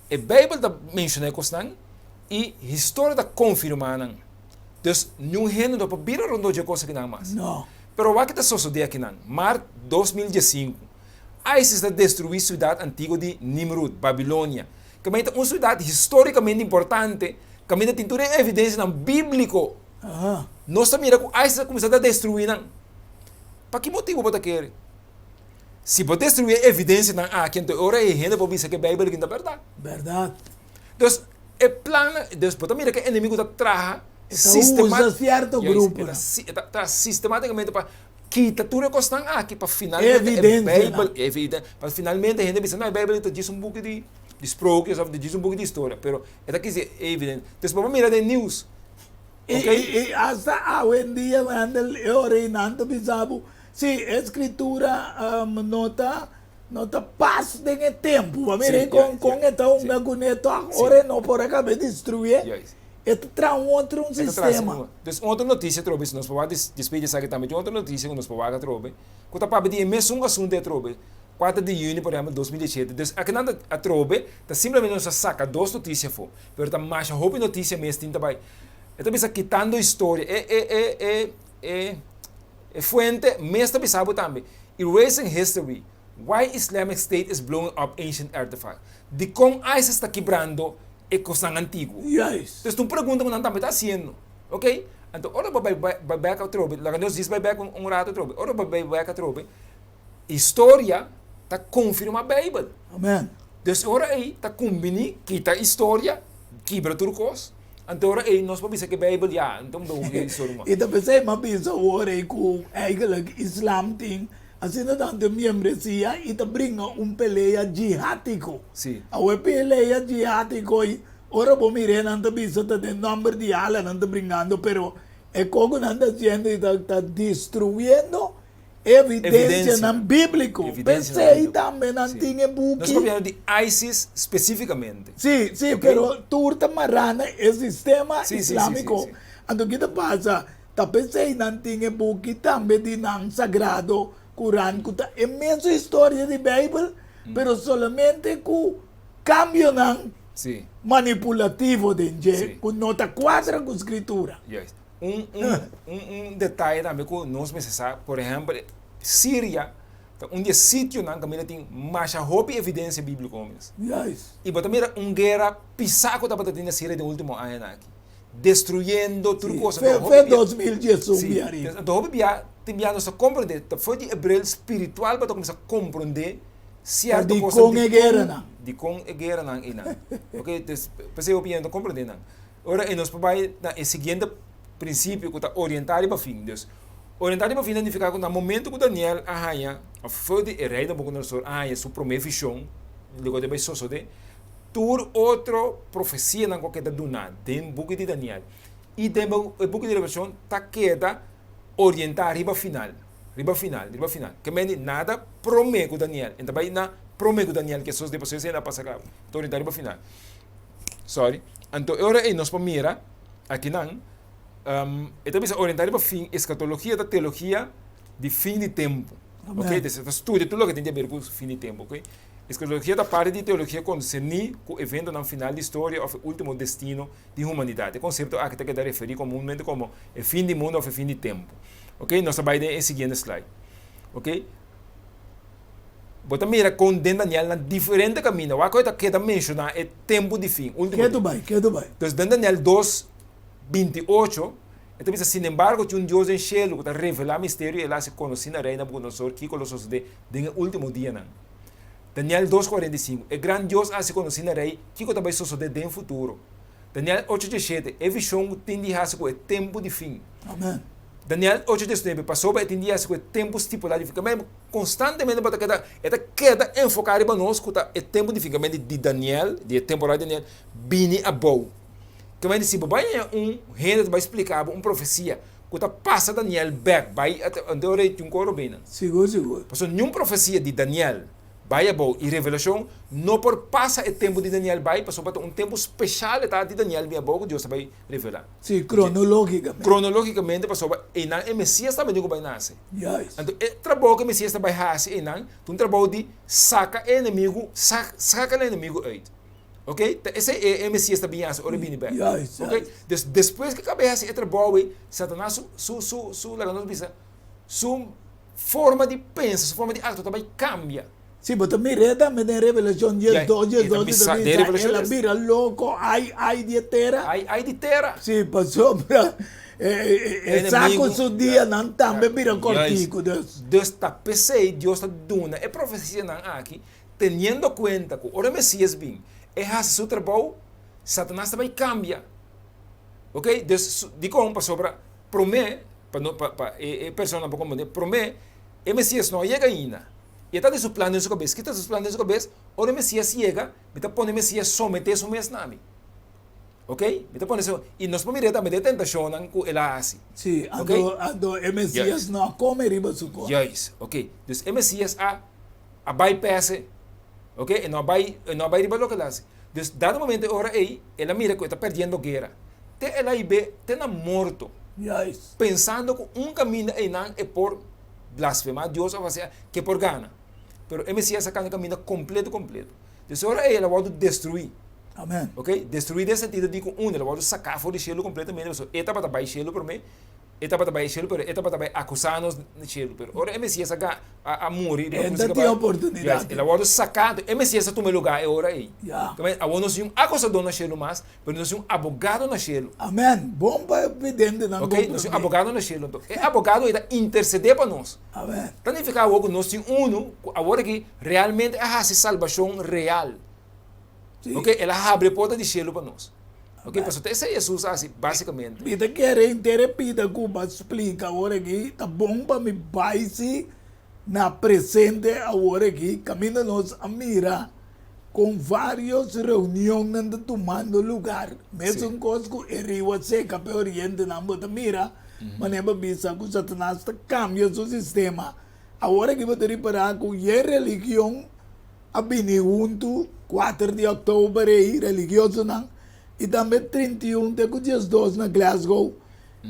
e Bijbel ta menciona e cosnan y historia ta confirma nan. Dus, niun hende no por bira rondó dje cos akinan mas. Pero wak ta sosodé akinan. Mart 2015, ISIS ta destruí ciudad antiguo di Nimrud, Babilonia, caminda ta un ciudad históricamente importante, caminda tin tur e evidencianan bíblico. Nos ta mira ku ISIS a kuminsá ta destruí nan. Pa ki motibu bo ta kere? Si bo destruí e evidensianan aki, anto e ora ei hende por bisa ku e Beibel aki no ta bèrdat. Bèrdat. Dus, e plannan, dus bo ta mira ku e enemigu ta traha E ta usa sierto gruponan. E ta traha sistematikamente pa kita tur e kosnan aki pa finalmente e Beibel, Evidensianan. pa finalmente hende bisa, no, e Beibel ta djis un buki di sprookjes òf ta djis un buki di historia. Pero e ta kisi e evidensia. Dus bo por mira den news. I, i asta awendia, Wendel, e oreinan ta bisa bo, si, e Skritura no ta, no ta pas den e tempu. Bo a mira kon, kon e ta hunga kuné tòg, ora e no por a kaba destruié, e ta traha un otro un sistema. Dus un otro notisia atrobe, si nos por wak despues di esaki tambe, tin un otro notisia ku nos por wak atrobe, ku ta papia di e mesun asuntu atrobe, 4 di yüni, por ehèmpel, 2017. Dus akinan ta atrobe ta simplemente nos a saka dos notisia afó. Pero ta masha hopi noticia mes tin ta bai. E ta bisa kitando historia. E e e e e e fuente mes ta bisa bo tambe. Erasing history. Why Islamic State is blowing up ancient artifacts. Dikon ISIS ta kibrando e kosnan antiguo? Juist. Entonces ta un pregunta ku nan tambe ta hasiendo. Ok? Anto ora bo bai bai bek atrobe, laga nos djis bai bek un rato atrobe. Ora bo bai bek atrobe, historia ta konfirma Beibel. Amen. Dus e ora ei ta kumbiní kita historia, kibra tur kos. Anto ora ei nos por bisa ku e Beibel ya, anto un buki solo. I ta p'esei mi a bisa awor ei ku eigenlijk islam tin asina tantu miembresia i ta bringa un pelea jihátiko. Sí. Awor e pelea jihátiko ei, ora bo mir'é nan ta bisa ta den nòmber di Allah nan ta bringando, pero e kos ku nan ta hasiendo ei ta ta destruyendo Evidencianan bíblico. P'esei tambe nan tin e buki. Nos papiando di ISIS specificamente. Sí, sí, pero tur ta mará na e sistema islámico. Anto ki ta pasa? Ta p'esei nan tin e buki tambe di nan sagrado Kuran ku ta e mesun historia di Beibel, pero solamente ku kambionan manipulativo den dje ku no ta kuadra ku Skritura. Un un un un detaye tambe ku nos mester sa, por ehèmpel, Siria ta un di e sitionan kaminda tin masha hopi evidensia bíbliko mes. Juist. I bo ta mira un guera pisá ku tabata tin na Siria den último añanan aki, destruyendo tur Sí, kos. fe Anto hopi fe bia 2011 sí, bia ariba. anto hopi bia tin bia nos ta komprendé, ta for di e bril spiritual bo ta kuminsá komprendé Ta sierto kosnan dikon e dikon gueranan. dikon e gueranan einan. Oke, dus p'esei hopi hende no ta komprendé nan. Ora e nos por bai na e siguiente prinsipio ku ta orientá riba fin. Dus, orientá riba fin ta nifiká ku na momentu ku Daniel a haña, òf for di e rei Nabukodonosor a haña su promé vishon di loke ta bai sosodé, tur otro profesianan ku a keda duná den buki di Daniel i den e buki di Revelashon ta keda orientá riba final, riba final, riba final. Ke mende nada promé ku Daniel. E ta bai na promé ku Daniel ke sosodé pasobra esei a pasa kaba. Ta orientá riba final. Sorry. Anto e ora ei nos por mira akinan, e ta bisa orientá riba fin, eskatologia ta teologia di fin di tempu. Amen. Ok, dus e ta studia tur loke tin di haber ku fin di tempu, ok. Eskatologia ta parti di teologia konserní ku eventonan final di historia òf e último destino di humanidat. E konsepto aki ta keda referí komunmente komo e fin di mundu òf e fin di tempu. Ok, nos ta bai den e siguiente slide. Ok. Bo ta mira kon den Daniel na diferente kaminda. Wak ku e ta keda menshoná e tempu di fin, último Ketu tempu. bai, ketu bai. Dus den Daniel dos, 28, e ta bisa, Sinembargo, tin un Dios den shelu ku ta revelá misterio i el a hasi konosí na Rei Nabukodonosor kiko lo sosodé den e último dianan. Daniel dos, 45, E gran Dios a hasi konosí na Rei kiko ta bai sosodé den futuro. Daniel ocho, 17, E vishon ku tin di hasi ku e tempu di fin. Amen. Daniel ocho, 19, Pasobra e tin di hasi ku e tempu stipulá di fin. Konstantemente bo ta keda, e ta keda enfoká riba nos ku ta e tempu di finkamentu di Daniel, di e temporada di Daniel, bini abou. Kementi si bo bai haña un hende ta bai splika bo un profesia ku ta pasa Daniel bèk bai anto ora ei tin un koro bini. Sigur, sigur. Pasobra niun profesia di Daniel bai abou i Revelashon no por pasa e tempu di Daniel bai pasobra ta un tempu speshal e ta di Daniel bin abou ku Dios ta bai revelá. Sí, kronologikamente. Kronologikamente pasobra einan e Mesias tambe tin ku bai nase. Juist. Anto e trabou ku e Mesias ta bai hasi einan ta un trabou di saka e enemigu, saka e enemigu uit. Ok, ta esei e Mesias ta bin hasi ora e bini bèk. Juist, Ok, juist. dus despues ku e kaba e hasi e trabou ei, Satanas su, su, su, su, laga nos bisa, su forma di pensa, su forma di aktua ta bai kambia. Si bo ta mir'é tambe den Revelashon diesdos, diesdos i ta bisa, El a bira loko, ai, ai di e tera. Ai, ai di tera. Si, pasobra e sa ku su dianan tambe bira kòrtiku. Dus. Dus ta p'esei Dios ta duna e profesianan aki, teniendo kuenta ku ora e Mesias bin, e hasi su trabou, Satanas ta bai kambia. Oke, dus dikon? Pasobra promé, pa no, pa, pa e personanan por komprendé, promé e Mesias no a yega ainda. I e ta den su plan den su kabes. Ki ta su plan den su kabes? Ora e Mesias yega, mi ta pone e Mesias someté su mes na mi. Ok? Mi ta pone su, i nos por mir'é tambe den e tentashonnan ku el a hasi. Sí, anto, anto e Mesias no a kome riba su kos. Juist. Ok. Dus e Mesias a, a bypass e. Ok? E no a bai, e no a bai riba loke el a hasi. Dus dado momento e ora ei, el a mira ku e ta perdiendo guera. Te el a hib'é te na morto. Juist. Pensando ku un kaminda einan e por blasfemá Dios òf hasi ke por gana. Pero e Mesias a kanda kaminda kompleto kompleto. Des ora ei el a wòrdu destruí. Amen. Ok, destruí den sentido di ku un, el a wòrdu saká for di shelu kompletamente pasobra e tabata bai shelu promé, e tabata bai shelu pero e tabata bai akusá nos na shelu. Pero ora e Mesias a ga a muri riba E krus ta di tin kabal, oportunidat. yes, el a wòrdu saká, anto e Mesias a tuma e lugá e ora ei. Ya. Awor nos tin un akusadó na shelu mas, Pero nos tin un abogado na shelu. Amen. Bon pa e pidentenan Ok, nos tin un abogado na shelu. Anto, e abogado ei ta intercedé pa nos. Amen. Ta nifiká awor ku nos tin unu ku awor aki realmente a hasi salbashon real. Sí. Ok, el a habri e porta di shelu pa nos. Ok, pasobra ta esei Hesus a hasi básikamente. Mi ta kere henter e pida ku bo a splika awor aki, ta bon pa mi bai si na presente awor aki, kaminda nos a mira kon vários reunionnan ta tumando lugar. Mesun kos ku e riu a seka pa e orientenan, bo ta mira manera bo a bisa ku Satanas ta kambia su sistema. Awor aki bo ta ripará ku ye religion a bini huntu kuater di òktober ei, religiosonan, i tambe 31 te ku 12 na Glasgow.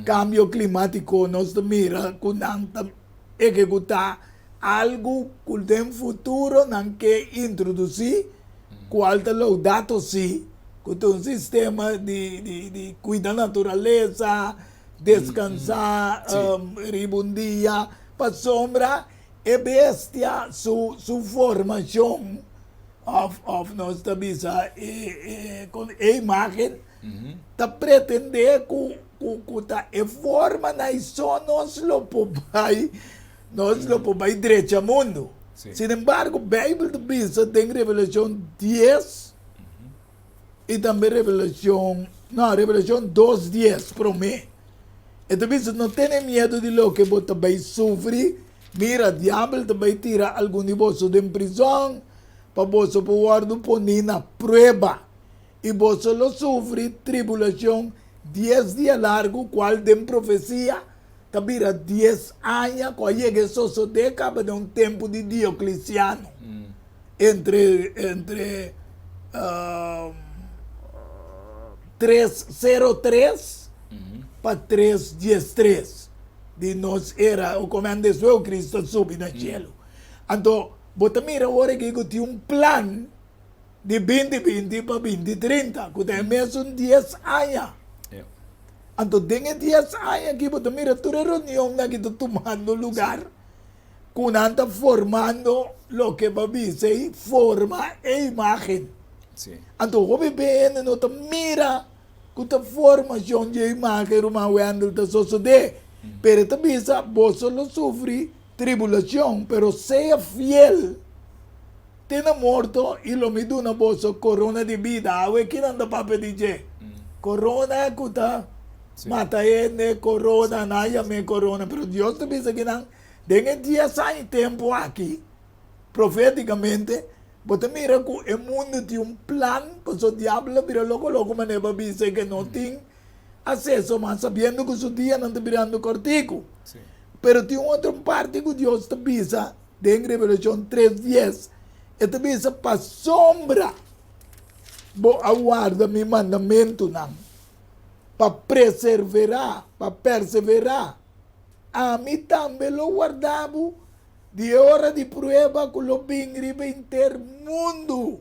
Kambio klimátiko nos ta mira ku nan ta ehekutá algu ku den futuro nan ke introdusí, kual ta Laudato Si, ku ta un sistema di kuida naturalesa, deskansá riba un dia, pasobra E bestia su su formacion of of nos ta bisa e e con e imagen ta pretende cu cu cu ta e forma na iso nos lo por bay nos lo por bay drecha mundo. Sin embargo Bijbel ta bisa den Revelacion dies i tambe Revelacion, no, Revelacion dos dies prome. E ta bisa, No tene miedu di loke bo ta bai sufri. Mira, diabel ta bai tira algun di boso den prizon pa boso por wòrdu poní na prueba, i boso lo sufri tribulacion dies dia largu, kual den profesia ta bira dies aña ku a yega e sosodé kaba den un tempu di Diocleciano. Entre entre tres sero tres pa tres dies tres di nos era o come antes despues ku Cristo a subi na cielo. Anto bo ta mira awor aki ku tin un plan di binti binti pa binti trinta ku ta e mesun dies aña. Anto den e dies aña aki bo ta mira tur e reunionnan ki ta tumando lugar. Ku nan ta formando loke bo bisa ei, forma e imágen. Anto hopi be hende no ta mira ku ta formashon di e imágen, ruman Wendell, ta sosodé. Pero e ta bisa, Boso lo sufri tribulashon, pero sea fiel te na morto i lo mi duna boso korona di bida. Awe kinan ta papia di dje? Korona ku ta mata hende, korona, nan a yam'é korona. Pero Dios ta bisa kinan, Den e dies aña i tempu aki, profétikamente, bo ta mira ku e mundu tin un plan, pasobra diabel a bira loko loko manera bo a bisa ke no tin aseso mas, sabiendo ku su dianan ta birando kòrtiku. Pero tin un otro parti ku Dios ta bisa den Revelashon tres dies, e ta bisa, Pasobra bo a warda mi mandamentunan pa preserverá, pa perseverá, Ami tambe lo warda bo di e ora di prueba ku lo bin riba henter mundu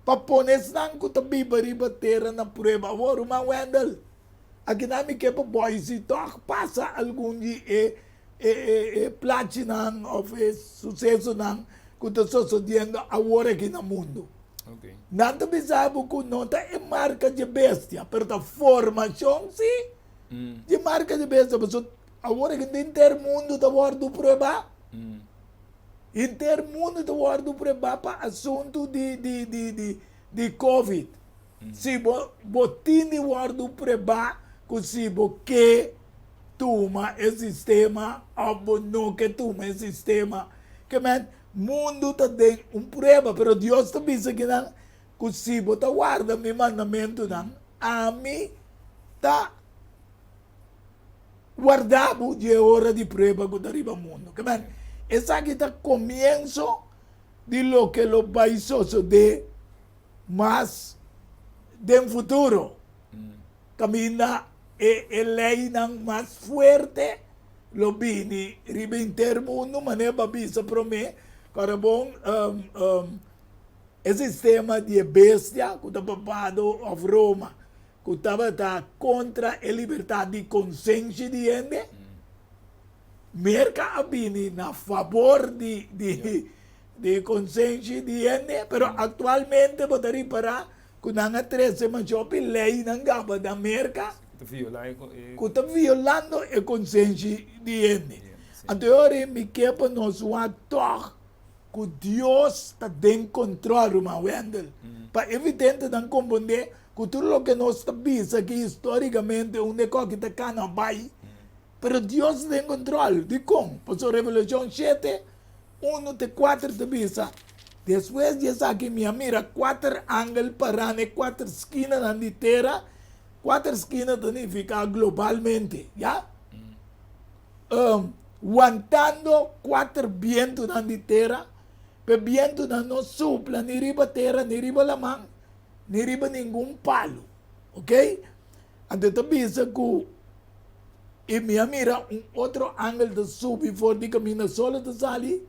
pa pone esnan ku ta biba riba tera na prueba. Awor, ruman Wendell, akinan mi ke pa boisi tòg pasa algun di e e plachinan òf e susesonan ku ta sosodiendo awor aki na mundu. Nan ta bisa bo ku no ta e marka dje bestia, pero ta formashon si. Di marca di bestia, pasobra awor aki henter mundo ta wordo prueba. Henter mundo ta wordo prueba pa asunto di di di di di covid. Si bo bo tin di wordo prueba ku si bo ke tuma e sistema of bo no ke tuma e sistema. Ke men mundo ta den un prueba, pero Dios ta bisa kinan ku si bo ta warda mi mandamentunan, ami ta warda bo di e ora di prueba ku ta riba mundu. Ke men, esaki ta komienso di loke lo bai sosodé mas den futuro, kaminda e e leinan mas fuerte lo bini riba henter mundu, manera bo a bisa promé, kòrda bon. E sistema di e bestia ku ta papado òf Roma ku tabata kontra e libertat di konsenshi di hende, Merka a bini na fabor di di konsenshi di hende, pero aktualmente bo ta ripará ku nan a trese masha hopi leinan gaba na Merka ku ta violando e konsenshi di hende. Anto e ora ei mi ke pa nos wak tòg. Ku Dios ta den kontrol, ruman Wendell. Pa e videntenan komprondé ku tur loke nos ta bisa aki histórikamente unda e koki ta kana bai, pero Dios ta den kontrol. Dikon? Pasobra Revelashon shete, unu te kuater ta bisa, Despues di esaki mi a mira kuater angel pará na e kuater skinanan di tera, kuater skina ta nifiká globalmente, ya? Wantando kuater bientunan di tera, pa e bientunan no supla ni riba tera, ni riba laman, ni riba ningun palu. Ok? Anto e ta bisa ku, I mi a mira un otro angel ta subi for di kaminda sol ta sali,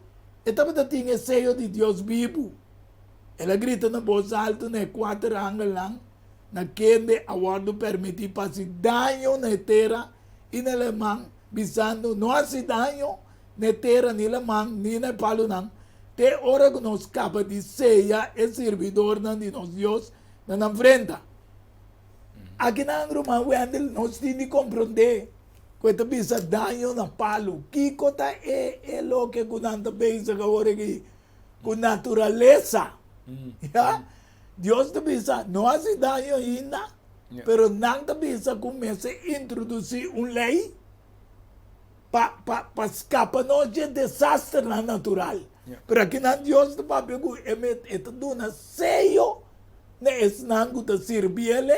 e tabata tin e seyo di Dios bibu. El a grita na bos altu na e kuater angelnan, na kende a wòrdu permití pa hasi daño na e tera i na laman, bisando, No hasi daño na e tera ni laman ni na e palunan, te ora ku nos kaba di seya e sirbidornan di nos Dios na nan frenta. Akinan, ruman Wendell, nos tin di komprondé ku e ta bisa daño na palu. Kiko ta e e loke ku nan ta bezig awor aki? Ku naturalesa. Ya? Dios ta bisa, no hasi daño ainda, pero nan ta bisa ku mester introdusí un lei pa pa pa skapa nos dje desasternan natural. Pero akinan Dios ta papia ku e e ta duna seyo na esnan ku ta sirbi el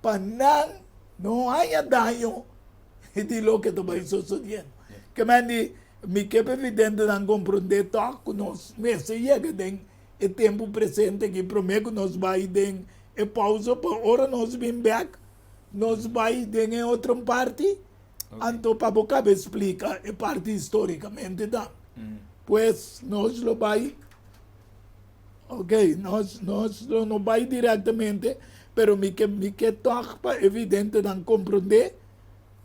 pa nan no haña daño di loke ta bai sosodiendo. Ke men di, mi ke pa e videntenan komprondé tòg ku nos mester yega den e tempu presente aki promé ku nos bai den e pousa pa ora nos bin bèk nos bai den e otro parti anto pa bo kaba splika e parti histórikamente tambe. Pues nos lo bai. Ok, nos, nos lo no bai directamente, pero mi ke, mi ke toch pa e videntenan comprende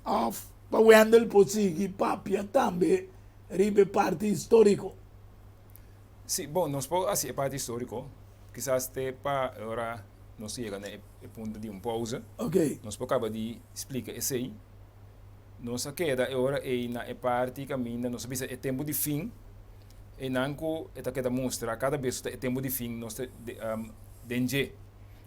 of pa Wendel por sigui papia tambe riba e parti historico. Sí, bon, nos por haci e parti historico, kisas te pa e ora nos yega na e punto di un pausa. Ok. Nos por caba di splica esey. Nos a keda e ora ey na e parti caminda nos a bisa e tempo di fin. Einan ku e ta keda mustra kada bes ku ta e tempu di fin nos ta den dje.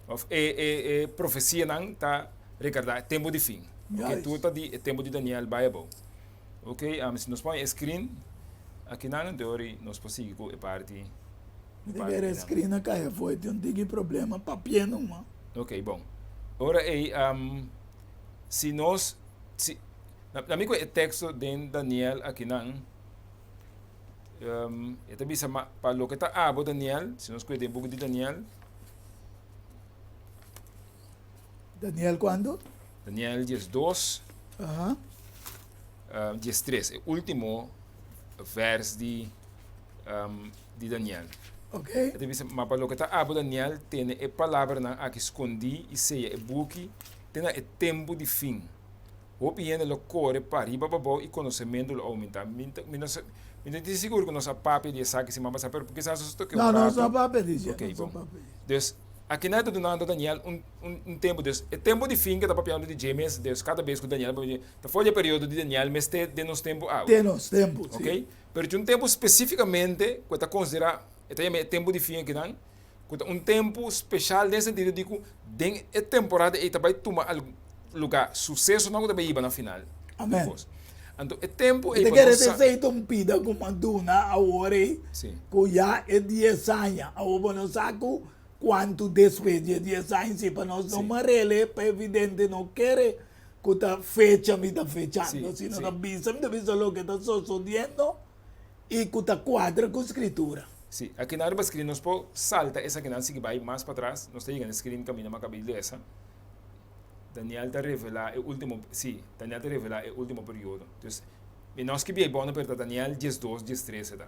Òf e e e profesianan ta rekordá e tempu di fin. Oke, tur ta di e tempu di Daniel bai abou. Oke, si nos pone e screen akinan anto ori nos por sigui ku e parti. Mi ta kere e screen a kai afó, e tin un tiki problema papia numa. Oke, bon. Ora ei si nos si na mi ku e teksto den Daniel akinan. E ta bisa, ma pa loke ta abo, Daniel, si nos kue den buki di Daniel. Daniel kuantu? Daniel 12. Aha. Uh, 13, e último vers di, um, di Daniel. Ok. E ta bisa, ma pa loke ta abo, Daniel, tene e palabranan aki skondí i seya e buki te na e tempu di fin. Hopi hende lo kore pa riba pa bou i konosementu lo oumentá. Mi ta, mi no sa, mi no tin sigur ku nos a papia di esaki siman pasá, pero kisas nos a toke un No, rato. nos no a papia di dje. Ok, Nos no bon. papia di dje. Dus, akinan e ta dunando Daniel un, un, un tempu. Dus, e tempu di fin ke ta papiando di dje mes, dus kada bes ku Daniel a papia di dje, ta for di e periodo di Daniel mes te den nos tempu awe. Te nos tempu, si. Ok? Pero tin un tempu spesífikamente ku e ta konsiderá, e ta yama e tempu di fin akinan, ku ta un tempu speshal den sentido di ku den e temporada ei ta bai tuma lugá susesonan ku ta bai hiba na final. Amen. Anto e tempu Mi ei ta pa kere nos sa. esei ta un pida ku mi a duna awor ei, Sí. ku ya e dies aña. Awor bo no sa ku kuantu despues di e dies aña, si pa nos no Sí. marele, pa evidente no kere ku ta fecha mi ta fechando, Sí, sino sí. ta bisa mi ta bisa loke ta sosodiendo. i ku ta kuadra ku Skritura. Sí, akinan riba screen nos por salta esakinan sigui bai mas patras, nos ta yega na screen kaminda mas kabi lesa. Daniel ta revelá e último, sí, Daniel ta revelá e último periodo. Dus, mi no skibí ei bon, pero ta Daniel 12, 13 ta.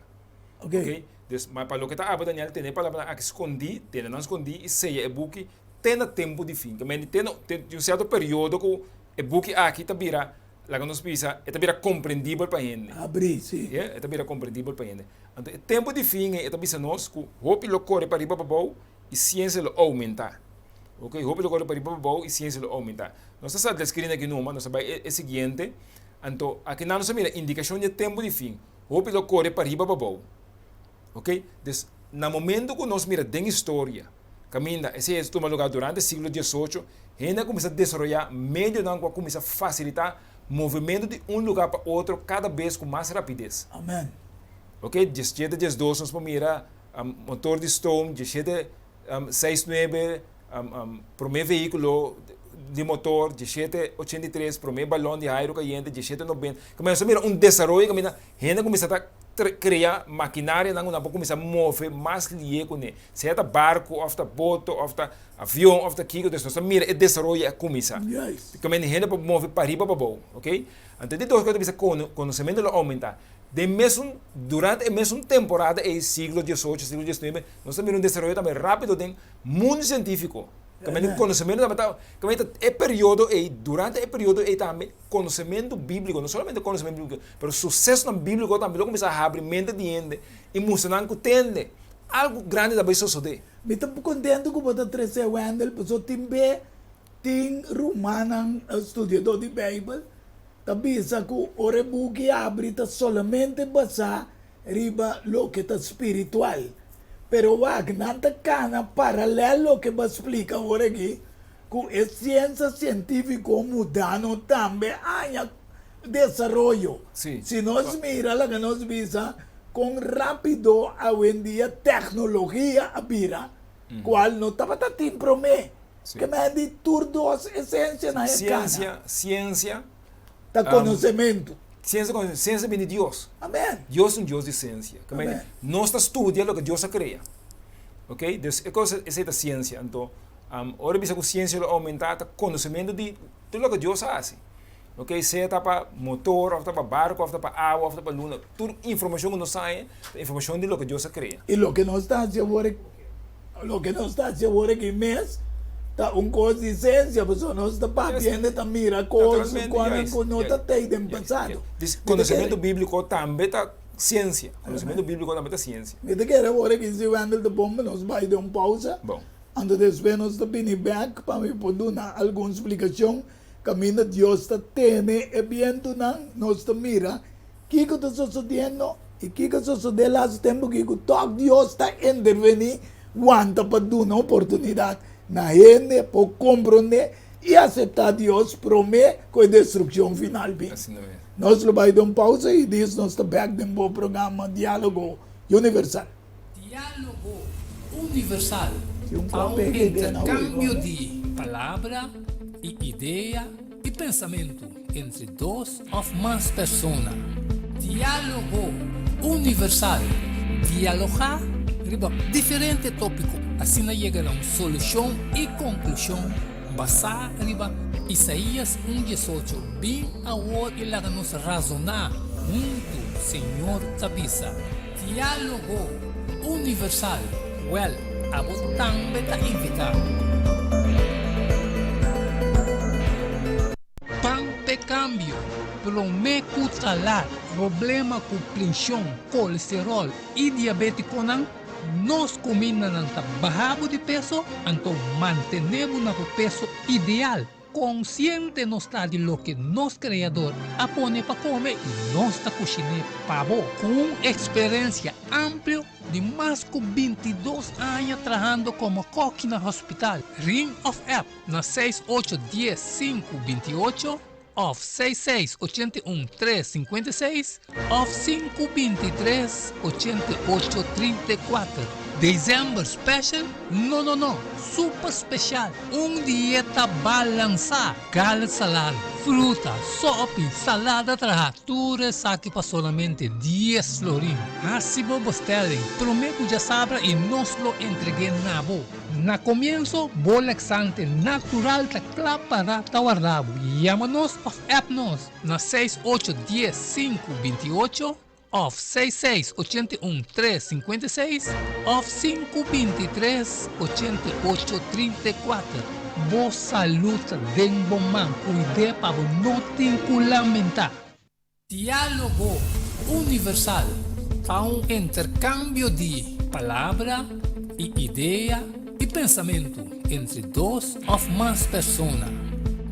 Ok. Ok, dus, ma pa loke ta abo Daniel tene e palabranan aki skondí, tene nan skondí i seya e buki te na tempu di fin. Ke mende te na, te un sierto periodo ku e buki aki ta bira Laga nos bisa, e ta bira komprendibel pa hende. Abrí, sí. E, e ta bira komprendibel pa hende. Anto e tempu di fin ei e ta bisa nos ku hopi lo kore pa riba pa bou i siensia lo oumentá. Oke, hopi lo kore pa riba pa bou i siensia lo oumentá. Nos ta sa deskrina aki numa, nos ta bai e e siguiente. Anto aki nan nos a mira indikashon di e tempu di fin. Hopi lo kore pa riba pa bou. Oke, dus na momento ku nos mira den historia. Kaminda esei a tuma lugá durante siglo diesocho, hende a kuminsá desaroyá medionan ku a kuminsá fasilitá movementu di un lugá pa otro kada bes ku mas rapides. Amen. Ok, diesshete diesdos nos por mira motor di stoom, diesshete seis nuebe promé vehíkulo di motor, diesshete ochenta i tres promé balòn di airu kayente, diesshete nobenta. Kaminda nos ta mira un desaroyo kaminda hende a kuminsá ta krea makinarianan ku nan por kuminsá move mas lié kuné. Sea ta barku òf ta boto òf ta avion òf ta kiko, nos ta mira e desaroyo a kuminsá. Kaminda hende por move pariba pabou, ok. Anto di dos kos ta bisa konosementu lo oumentá. Den mesun, durante e mesun temporada ei, siglo diesocho, siglo diesnuebe, nos ta mira un desaroyo tambe rápido den mundu sientífiko. Kaminda ku konosementu tambe ta, kaminda ta e periodo ei, durante e periodo ei tambe konosementu bíbliko, no solamente konosementu bíbliko, pero susesonan bíbliko tambe lo kuminsá habri mente di hende i mustra nan ku tende algu grandi ta bai sosodé. Mi ta kontentu ku bo ta trese Wendell, pasobra tin be tin rumannan studiadó di Beibel ta bisa ku ora e buki abri ta solamente basá riba loke ta spiritual. Pero wak, nan ta kana paralèl loke bo a splika awor aki, ku e siensa sientífiko mudano tambe haña desaroyo. Si nos mira, laga nos bisa kon rápido awendia teknologia a bira, kual no tabata tin promé. Ke men di tur dos esensianan e kana. Siensia, siensia. Ta konosementu. Siensia, konosementu. Siensia bini di Dios. Amen. Dios ta un Dios di siensia. Ke men nos ta studia loke Dios a krea. Ok, dus e kos esei ta siensia. Anto, ora bisa ku siensia lo oumentá ta konosementu di tur loke Dios a hasi. Ok, sea ta pa motor òf ta pa barko òf ta pa awa òf ta pa luna, tur informashon ku nos haña ta informashon di loke Dios a krea. I loke nos ta hasi awor, loke nos ta hasi awor aki mes ta un kos di sensia, pasobra nos ta papia hende ta mira kos ku no ta tei den pasado. Dus konosementu bíbliko tambe ta siensia, konosementu bíbliko tambe ta siensia. Mi ta kere awor aki si Wendel ta bon pa nos bai den un pousa, anto despues nos ta bini bèk pa mi por duna algun splikashon. Kaminda Dios ta tene e bientunan, nos ta mira kiko ta sosodiendo i kiko a sosodé lastu tempu aki ku tòg Dios ta intervení wanta pa duna oportunidat na hende por komprondé i aseptá Dios promé ku e destrukshon final bin. Nos lo bai den un pausa i dis nos ta bèk den bo programa Diálogo Universal. Diálogo Universal ta un interkambio di palabra i idea i pensamentu entre dos òf mas persona. Diálogo Universal, dialogá riba diferente tópiko, asina yega na un solushon i konklushon basá riba Isaías un diesocho, Bin awor i laga nos razoná huntu, Señor ta bisa. Diálogo Universal, Wèl, abo tambe ta invitá. Pan p'e kambio, promé ku ta lat. Problema ku prenshon, kolesteròl i diabétikonan, nos kumindanan ta baha bo di peso, anto mantené bo na bo peso ideal. Konsiente nos ta di loke nos Kreador a pone pa kome i nos ta kushiné pa bo. Ku un eksperensia amplio di mas ku bintidos aña trahando komo kòki na hospital, ring òf app na seis ocho dies sinku binti ocho òf seis seis ochenta i un tres sinkuenta i seis òf sinku binti tres ochenta i ocho trinta i kuater. December special? No no no! Super special! Un dieta balansá! Garlic salad, fruta, sopi, salada trahá, tur esaki pa solamente dies florin. Hasi bo bestelling promé ku djasabra i nos lo entreg'é na bo. Na komienso, bo laxante natural ta kla pará ta warda bo. Yama nos òf app nos na seis ocho dies sinku binti ocho òf seis seis ochenta i un tres sinkuenta i seis òf sinku binti tres ochenta i ocho trinta i kuater. Bo salud ta den bo man, kuid'é pa bo no tin ku lamentá. Diálogo Universal ta un interkambio di palabra i idea i pensamentu entre dos òf mas persona.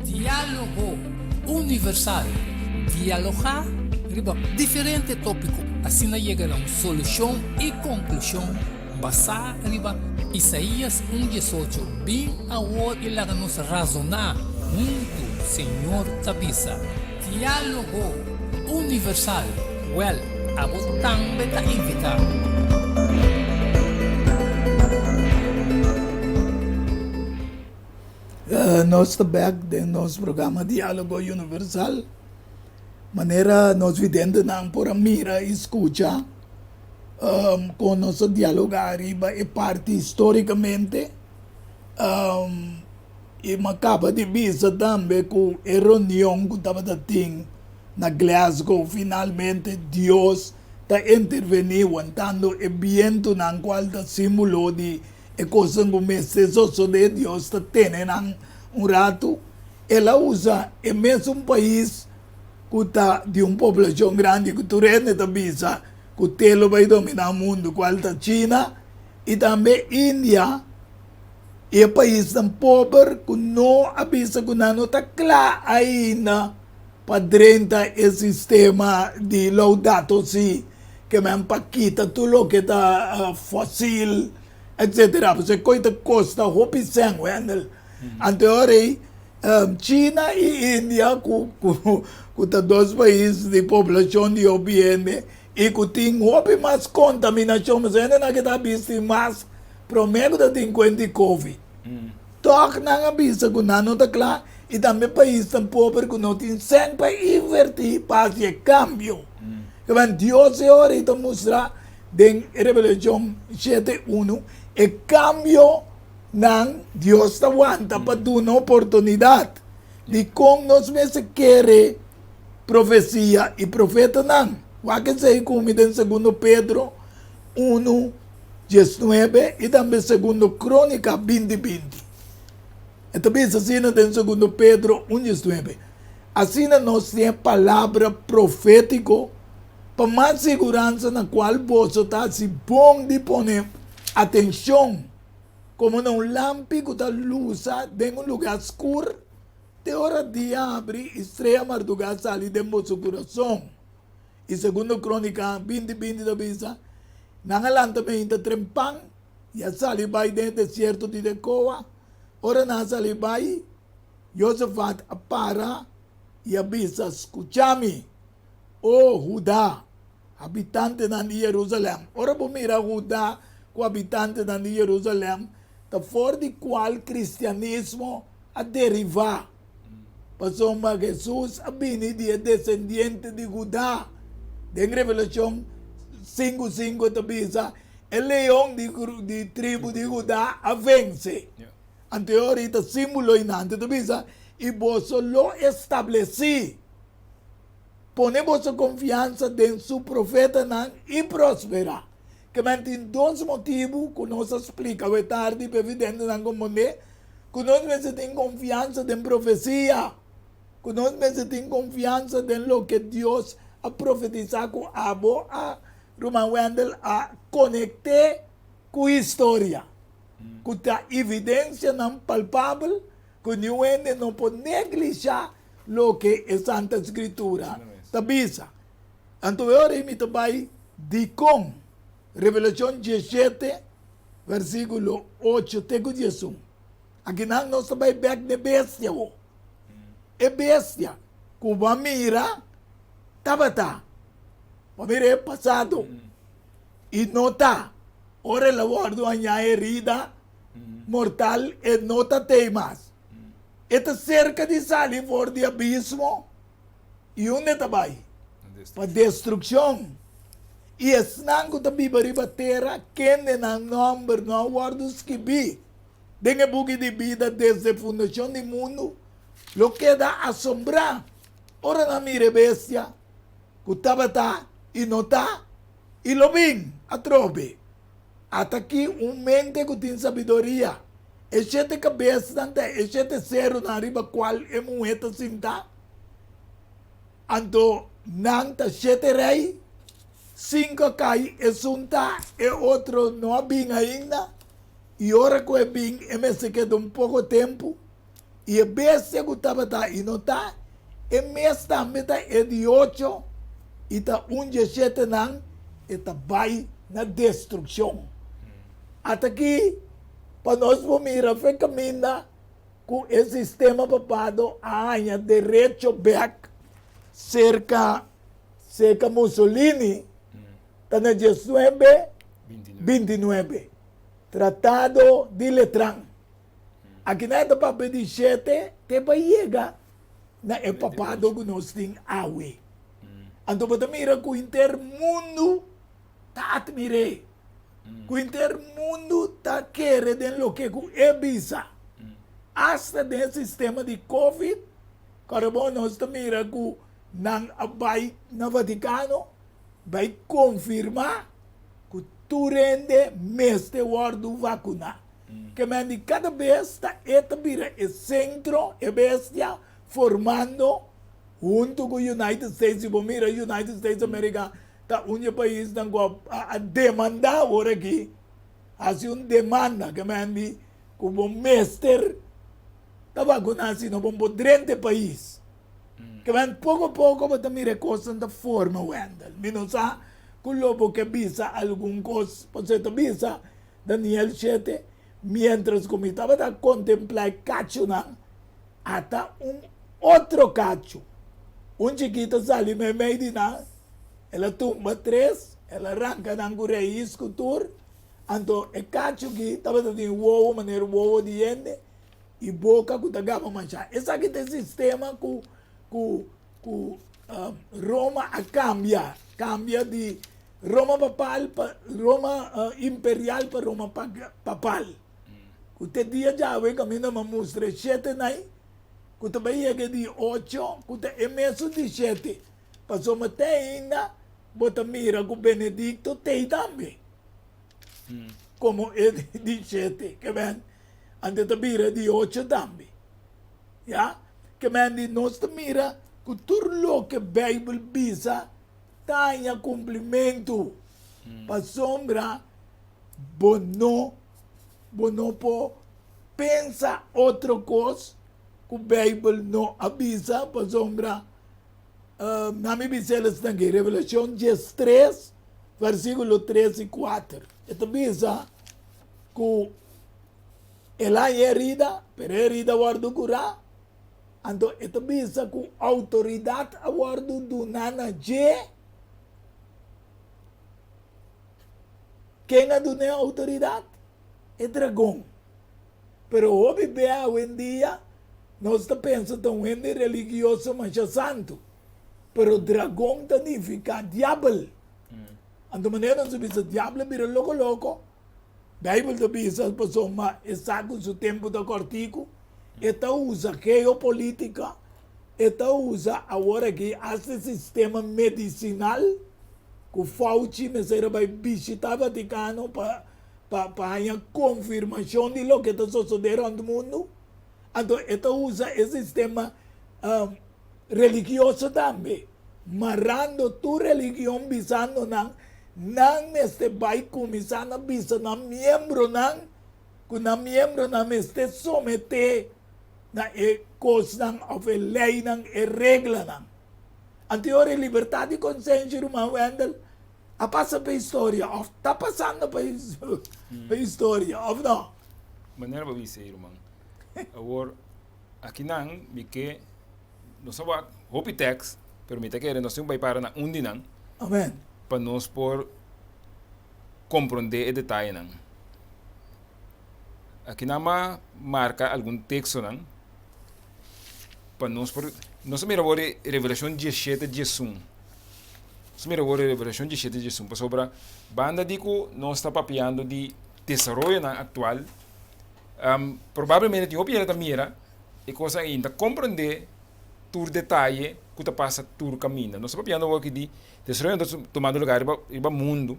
Diálogo Universal, dialogá riba diferente tópiko, asina yega na un solushon i konklushon. Basá riba Isaías un diesocho, Bin awor i laga nos razoná huntu, Señor ta bisa. Diálogo Universal, Wèl, abo tambe ta invitá. Nos ta bèk den nos programa Diálogo Universal. Manera nos videntenan por a mira i skucha kon nos a dialogá riba e parti histórikamente i mi a kaba di bisa tambe ku e reunion ku tabata tin na Glasgow finalmente Dios ta intervení wantando e bientunan kual ta símbolo di e kosnan ku mester sosodé Dios ta tene nan un ratu. El a usa e mesun pais ku ta di un poblashon grandi ku tur hende ta bisa ku te lo bai dominá mundu, kual ta China i tambe India i e paisnan pober ku no a bisa ku nan no ta kla ainda pa drenta e sistema di Laudato Si, ke men pa kita tur loke ta fosil etsetera, pasobra e kos ta kosta hopi sèn, Wendel. Anto e ora ei China i India ku ku ta dos pais di poblashon di hopi hende i ku tin hopi mas kontaminashon pasobra hendenan ke ta bisti mas promé ku ta tin kuenta di covid. Tòg nan a bisa ku nan no ta kla i tambe paisnan pober ku no tin sèn pa invertí pa hasi e kambio. Kiba Dios e ora ei ta mustra den Revelashon shete unu e kambio. Nan, Dios ta wanta pa duna oportunidat. Dikon nos mester kere profesia i profetanan? Wak esei ku mi den Segundo Pedro unu, diesnuebe i tambe Segundo Kronika binti, binti. E ta bisa asina den Segundo Pedro un, diesnuebe, Asina nos tin e palabra profétiko pa mas siguransa na kual boso ta hasi bon di pone atenshon. Komo na un lampi ku ta lusa den un lugá skur, te ora dia habri i strea mardugá sali den boso kurason. I Segundo Krónika 20, 20 ta bisa, Nan a lanta meinta trempan i a sali bai den e desierto di Tekoa. Ora nan a sali bai, Josafat a para i a bisa, Skucha mi, o Hudá! Habitantenan di Jerusalèm. Ora bo mira Hudá ku habitantenan di Jerusalèm, ta for di kual kristianismo a derivá. Pasobra Hesus a bini di e desendiente di Hudá. Den Revelashon sinku sinku e ta bisa, E leon di tribu di Hudá a vense. Anto e ora ei ta símbolo einan. Anto e ta bisa, I boso lo establesí. Pone boso konfiansa den su profetanan i prosperá. Kemen tin dos motibu ku nos a splika awe tardi pa e videntenan kompondé ku nos mester tin konfiansa den profesia, ku nos mester tin konfiansa den loke Dios a profetisá ku abo a, Ruman Wendell, a konekt'é ku historia, ku ta evidensianan palpabel ku niun hende no por neglishá loke e Santa Skritura ta bisa. Anto e ora ei mi ta bai dikon Revelashon diesshete versíkulo ocho te ku diesun. Akinan nos ta bai bèk n'e bestia wo. E bestia ku bo a mira tabata, bo a mira e pasado i no ta. Ora el a wòrdu hañá herida mortal e no ta tei mas. E ta serka di sali for di abismo i unda e ta bai? Pa destrukshon. I esnan ku ta biba riba tera, kende nan nòmber no a wòrdu skibí den e buki di bida desde fundashon di mundu, lo keda asombrá ora nan mira e bestia ku tabata i no ta i lo bin atrobe. Ata ki un mente ku tin sabiduria. E shete kabesnan ta e shete serunan riba kual e muhé ta sintá. Anto nan ta shete rei, sinku a kai, esun ta, e otro no a bin ainda, i ora ku e bin e mester keda un poko tempu. I e bestia ku tabata i no ta, e mes tambe ta e di ocho, i ta un dje shetenan, e ta bai na destrukshon. Ata aki pa nos por mira fe kaminda ku e sistema papado a haña derecho bek serka serka Mussolini ta na diesnuebe bintinuebe, Tratado di Letran. Aki nan e ta papia di shete te pa yega na e papado ku nos tin awe. Anto bo ta mira ku henter mundu ta atmir'é, ku henter mundu ta kere den loke ku e bisa. Asta den e sistema di covid, kòrda bo nos ta mira ku nan a bai na Vatikano bai konfirmá ku tur hende mester wòrdu vakuná. Ke men di kada bes ta e ta bira e sentro, e bestia, formando huntu ku United States. Si bo mira United States Amerika ta un di e paisnan ku a demandá awor aki, hasi un demanda ke men di ku bo mester ta vakuná sino bo por drenta e pais. Ke men poko poko bo ta mira e kosnan ta forma, Wendell. Mi no sa ku lo bo ke bisa algun kos, pasobra e ta bisa Daniel shete, Miéntras ku mi tabata kontemplá e kachunan, ata un otro kachu, un chikito sali meimei di nan, el a tumba tres, el a ranka nan ku rais ku tur, anto e kachu aki tabata tin wowo manera wowo di hende i boka ku ta gaba mashá. Esaki ta e sistema ku ku ku Roma a kambia, kambia di Roma papal pa Roma imperial pa Roma papal. Ku te dia djawe kaminda mi a mustra e shete nai ku ta bai yega e di ocho ku ta e mesun di shete. Pasobra te ainda bo ta mira ku Benedicto t'ei tambe komo e di shete. Ke men anto ta bira e di ocho tambe. Ya. Ke men di nos ta mira ku tur loke Beibel bisa ta haña kumplimentu, pasobra bo no bo no por pensa otro kos ku Beibel no a bisa, pasobra nan mi bisa el esnan aki, Revelashon diestres versíkulo tres i kuater, e ta bisa ku el a haña herida, pero e herida a wòrdu kurá. Anto e ta bisa ku outoridat a wòrdu duná na dje. Ken a dun'é outoridat? E dragon. Pero hopi bia awendia nos ta pensa ta un hende religioso masha santu. Pero dragon ta nifiká diabel. Anto manera nos a bisa diabel a bira loko loko. Bijbel ta bisa pasobra e sa ku su tempu ta kòrtiku, e ta usa geopolítika, e ta usa awor aki asta e sistema medisinal ku Fauci mester a bai bishitá Vatikano pa pa pa haña konfirmashon di loke ta sosodé rònt mundu. Anto e ta usa e sistema religioso tambe, marando tur religion bisando nan, nan mester bai kuminsá na bisa nan miembronan ku nan miembronan mester someté na e kosnan òf e leinan, e reglanan. Anto e ora e libertat di konsenshi, ruman Wendell, a pasa pa historia òf ta pasando pa historia, òf no? Manera bo bisa ei, ruman. Awor. Akinan mi ke nos a wak hopi tèks, pero mi ta kere nos tin ku bai para na un di nan. Amen. Pa nos por komprondé e detayenan. Akinan m'a marka algun tekstonan pa nos por, nos a mira awor e Revelashon diesshete diesun. Nos a mira awor e Revelashon diesshete diesun pasobra banda di ku nos ta papiando di desaroyonan aktual, Probablemente tin hopi hende ta mira e kos aki i ta komprendé tur detaye ku ta pasa tur kaminda. Nos ta papiando awor aki di desaroyo ta tumando lugar riba riba mundu,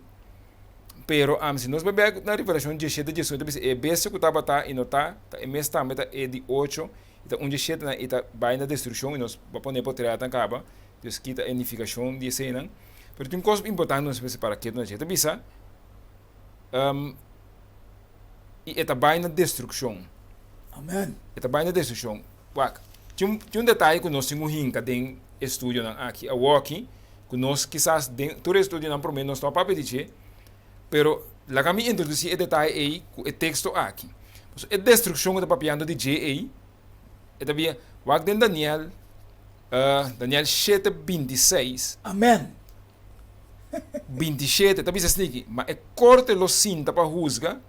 pero si nos bai bek na Revelashon diesshete diesun e ta bisa e bestia ku tabata i no ta, ta e mes tambe ta e di ocho i ta un diesshete nan i ta bai na destrukshon i nos a pone potretan kaba, dus kita e nifikashon di eseinan. Pero tin un kos importante nos mester para ketu na dje, e ta bisa. I e ta bai na destrukshon. Amen. E ta bai na destrukshon. Wak, tin un, tin un detaye ku nos tin ku hinka den e studionan aki awoki, ku nos kisas den tur e studionan promé nos no a papia di dje, pero. Laga mi introdusí e detaye ei ku e teksto aki. Pasobra e destrukshon ku ta papiando di dje ei, e ta bia, wak den Daniel, Daniel shete 26. Amen. 27 ta bisa esaki, Ma e korte lo sinta pa husga,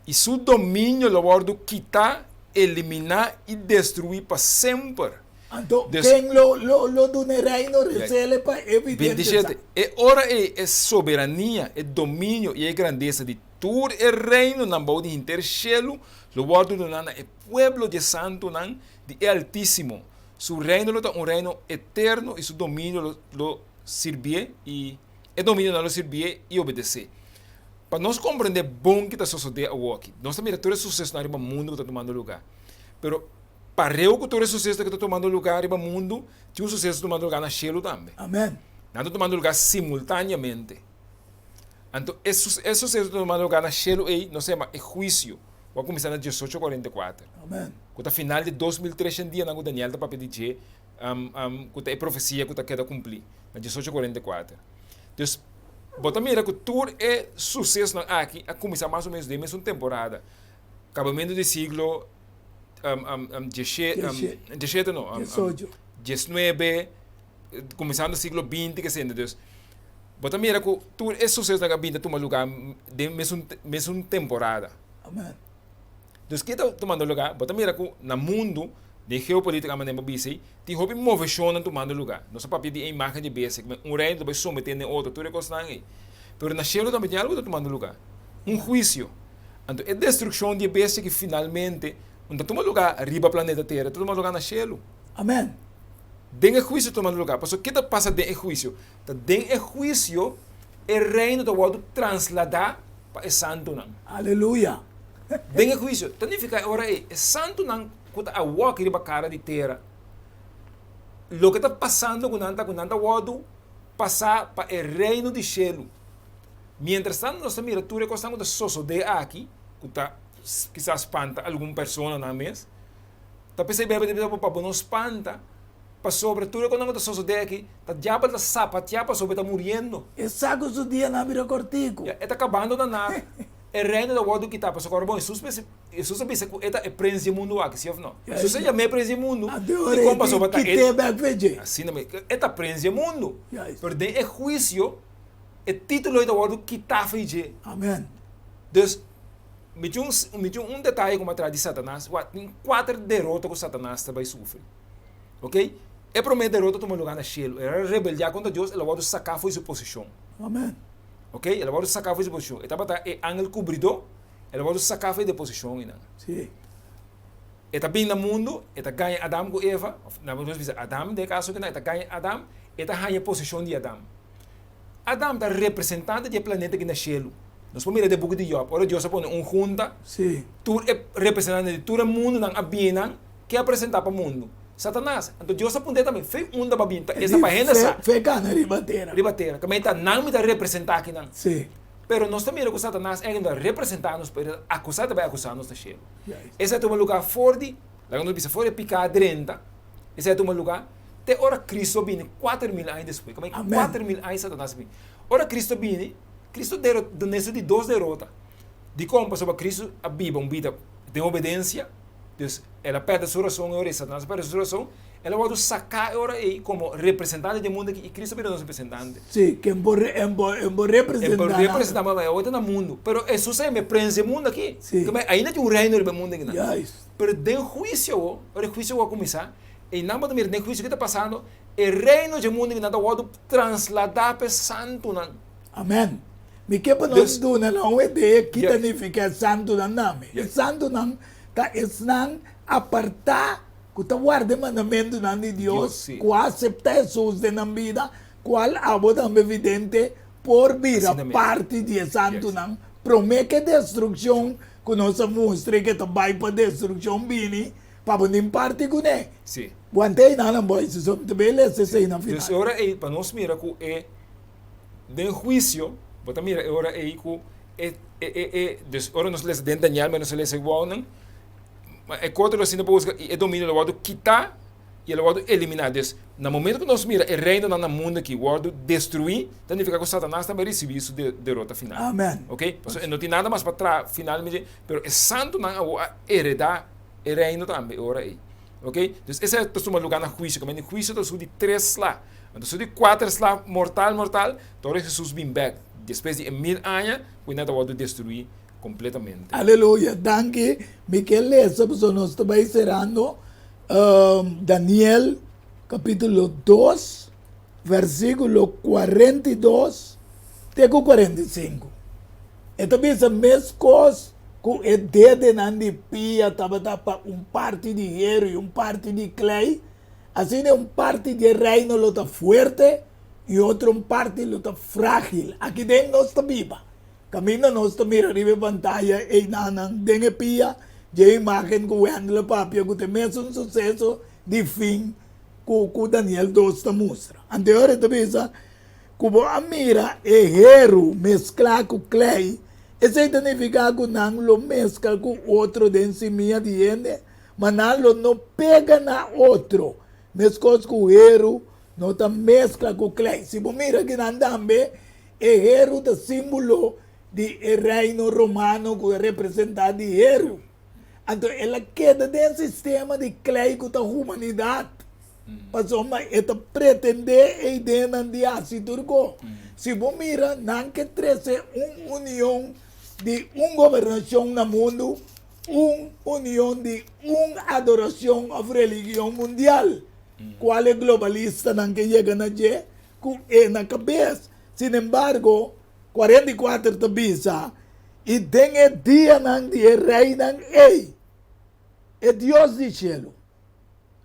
i su dominio lo wòrdu kitá, eliminá i destruí pa semper. Anto, ken lo lo lo duna e reino resele pa e vidente sa? 27, E ora ei e soberania, e dominio i e grandesa di tur e reinonan bou di henter shelu lo wòrdu duná na e pueblo di e santunan di e Altísimo. Su reino lo ta un reino eterno i su dominio lo lo sirbié i e dominionan lo sirbié i obedesé. Pa nos komprendé bon ki ta sosodé awoki, nos ta mira tur e susesonan riba mundu ku ta tumando lugá. Pero pareu ku tur e susesonan ku ta tumando lugá riba mundu, tin un suseso tumando lugá na shelu tambe. Amèn. Nan ta tumando lugá simultáneamente. Anto e e suseso ku ta tumando lugá na shelu ei, nos ta yama e huisio, ku a kuminsá na diesocho 44. Amèn. Ku ta final di 2300 dianan ku Daniel ta papia di dje, ku ta e profesia ku ta keda kumplí na diesocho 44. Dus, bo ta mira ku tur e susesonan aki a kuminsá mas o ménos den e mesun temporada. Kabamentu di siglo diesshete no, diesnuebe, kuminsando siglo binti kesende. Dus, bo ta mira ku tur e susesonan a bin ta tuma lugá den mesun mesun temporada. Dus ke ta tumando lugá? Bo ta mira ku na mundu, den geopolitika manera bo bisa ei, tin hopi moveshonnan tumando lugá. Nos a papia di e imágen di bestia, ku un reino ta bai someté den otro, tur e kosnan ei. Pero na shelu tambe tin algu ta tumando lugá, un huisio. Anto e destrukshon di e bestia ki finalmente no ta tuma lugá riba planeta Tera, ta tuma lugá na shelu. Amèn. Den e huisio ta tumando lugá. Pasobra ke ta pasa den e huisio? Ta den e huisio e reino ta wòrdu trasladá pa e santunan. Aleluya! Den e huisio, ta nifiká e ora ei, e santunan ku ta awòk riba kara di tera, loke ta pasando ku nan ta ku nan ta wòrdu pasá pa e reino di shelu. Mientrastantu nos ta mira tur e kosnan ku ta sosodé aki, ku ta kisas spanta algun personanan mes, ta p'esei Beibel ta bisa bo pa bo no spanta, Pasobra tur e konan ku ta sosodé aki, ta diabel ta sapatiá pasobra e ta muriendo. E sa ku su dianan a bira kòrtiku. Ya, e ta kabando na nada. E reino ta wòrdu kitá. Pasobra kòrda bon, Hesus mester, Hesus a bisa ku e ta e prens di e mundu aki, si òf no? Hesus a yam'é prens di e mundu, dikon? Pasobra ta e. Kit'é bèk fe dje. Asina mes, e ta prens di e mundu. Pero den e huisio, e título ei ta wòrdu kitá fe dje. Amèn. Dus, mi tin un, mi tin un detaye ku mi a traha di Satanas. Wak, tin kuater derota ku Satanas ta bai sufri. Ok, e promé derota tuma lugá na shelu. El a rebeldiá kontra Dios, el a wòrdu saká for di su posishon. Amèn. Ok, el a wòrdu saká for di su posishon. E tabata e angel kubridó, el a wòrdu saká for di e posishon einan. Sí. E ta bin na mundu, e ta gaña Adam ku Eva, òf na nos bisa Adam den e kaso akinan, e ta gaña Adam, e ta haña e posishon di Adam. Adam ta representante di e planeta aki na shelu. Nos por mira den e buki di Jòb, ora Dios a pone un hunta, Sí. tur e representante di tur e mundunan a bini nan, Ke a presentá pa mundu? Satanas. Anto Dios a punta e tambe, Fe unda bo a bin? Ta esta pa hende sa. Fe gana riba tera. Riba tera. Kamba e ta nan mi ta representá akinan. Sí. Pero nos ta mira ku Satanas ègel ta representá nos, pero e ta akusá, e ta bai akusá nos na shelu. Esei a tuma lugá for di, laga nos bisa, for di e piká drenta, esei a tuma lugá te ora Cristo a bini 4000 aña despues. Kamba e 4000 aña Satanas a bini. Ora Cristo a bini, Cristo dero, dun'é su di dos derota. Dikon? Pasobra Cristo a biba un bida den obedensia. Dus, el a pèrdè su rason e ora ei, Satanas a pèrdè su rason, el a wòrdu saká e ora ei komo representante di e mundu aki, i Kristu a bira nos representante. Sí, ken por en por en por representá En por representá, ma awor ta na mundu. Pero Hesus a yama e prens di e mundu aki. Sí. Kamba ainda tin un reino riba e mundu akinan. Juist. Pero den huisio awor, ora e huisio awor a kuminsá, einan bo ta mira den huisio ke ta pasando, e reino dje mundu akinan ta wòrdu trasladá pa e santunan. Amèn. Mi ke pa nos duna nan un idea ki ta nifiká e santunan na mi. E santunan ta esnan apartá ku ta warda e mandamentunan di Dios, ku a aseptá Hesus den nan bida, kual abo tambe vidente por bira parti di e santunan promé ku e destrukshon ku nos a mustra i ku ta bai pa destrukshon bini pa bo tin parti kuné. Want'é einan nan boy, si so mi ta bai lesa esei na final. Dus e ora ei pa nos mira ku e. Den huisio, bo ta mira e ora ei ku e e e e dus ora nos lesa den Daniel, nos a lesa igualnan, ma e korte lo sinta pa husga i e dominio lo wòrdu kitá. I el a wòrdu eliminá. Dus, na momentu ku nos mira e reinonan na mundu akí wòrdu destruí, ta nifiká ku Satanas tambe a risibí su derota final. Amen. Oke? Pasobra e no tin nada mas pa traha finalmente, pero e santunan awor a heredá e reino tambe e ora ei. Oke? Dus esei ta tuma lugá na huisio. Kaminda di huisio ta su di tres sla. Anto su di kuater sla mortal mortal, ta ora Hesus bin bèk despues di e mil aña ku e nan ta wòrdu destruí kompletamente. Aleluya! Danki. Mi ke lesa pasobra nos ta bai serando Daniel kapítulo dos versíkulo 42 te ku 45. E ta bisa meskos ku e dedenan di pia tabata pa un parti di heru i un parti di klei, asina un parti di e reino lo ta fuerte i otro un parti lo ta frágil. Aki den nos ta biba. Kaminda nos ta mira riba e pantaya einanan den e pia dje imágen ku Wendell a papia ku ta e mesun suseso di fin ku ku Daniel dos ta mustra. Anteor e ta bisa ku bo a mira e heru mesklá ku klei, esei ta nifiká ku nan lo meskla ku otro den simia di hende, ma nan lo no pega na otro, meskos ku heru no ta meskla ku klei. Si bo mira kinan tambe, E heru ta símbolo di e reino romano ku a representá di heru. Anto el a keda den sistema di klei ku ta humanidat, pasobra e ta pretendé e ideanan di hasi tur ko. Si bo mira, nan ke trese un union di un gobernashon na mundu, un union di un adorashon òf religion mundial, kual e globalistanan ke yega na dje. Ku e na kabes. Sin embargo, 44 ta bisa, I den e dianan di e reinan ei, e Dios di shelu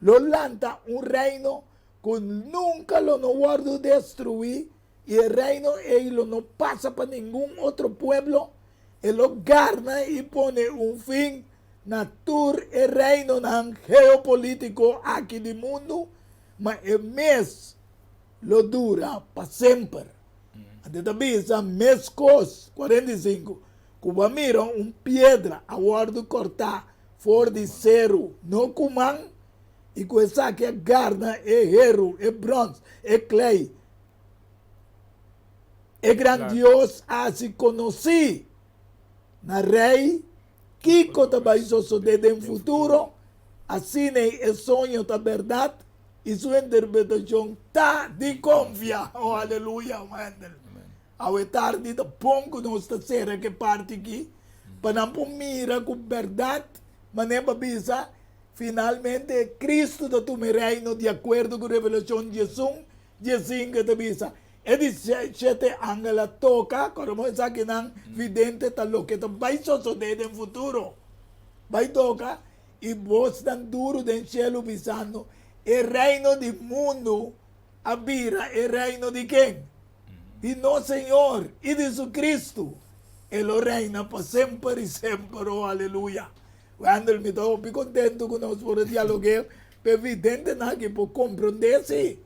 lo lanta un reino ku nunka lo no wòrdu destruí, i e reino ei lo no pasa pa ningun otro pueblo, e lo garna i pone un fin na tur e reinonan geopolítiko aki di mundu, ma e mes lo dura pa semper. Anto e ta bisa meskos, 45, ku bo a mira un piedra a wòrdu kòrtá for di seru no ku man, i ku esaki a garna e heru, e bròns, e klei. E gran Dios a hasi konosí na rei kiko ta bai sosodé den futuro, asina e soño ta bèrdat i su interpretashon ta di konfia. Oh, aleluya, Wendel. Awe tardi ta bon ku nos ta sera ku e parti aki pa nan por mira ku bèrdat, manera pa bisa, finalmente Kristu ta tuma e reino di akuerdo ku Revelashon diesun, diesinku e ta bisa, E di shete angel a toka, kòrda esakinan vidente ta loke ta bai sosodé den futuro. Bai toka i bosnan duru den shelu bisando, E reino di mundu a bira e reino di ken? Di nos Señor i di su Kristu. E lo reina pa semper i semper. O aleluya! Wendel, mi ta hopi kontentu ku nos por a dialogu'é pa e videntenan aki por komprondé si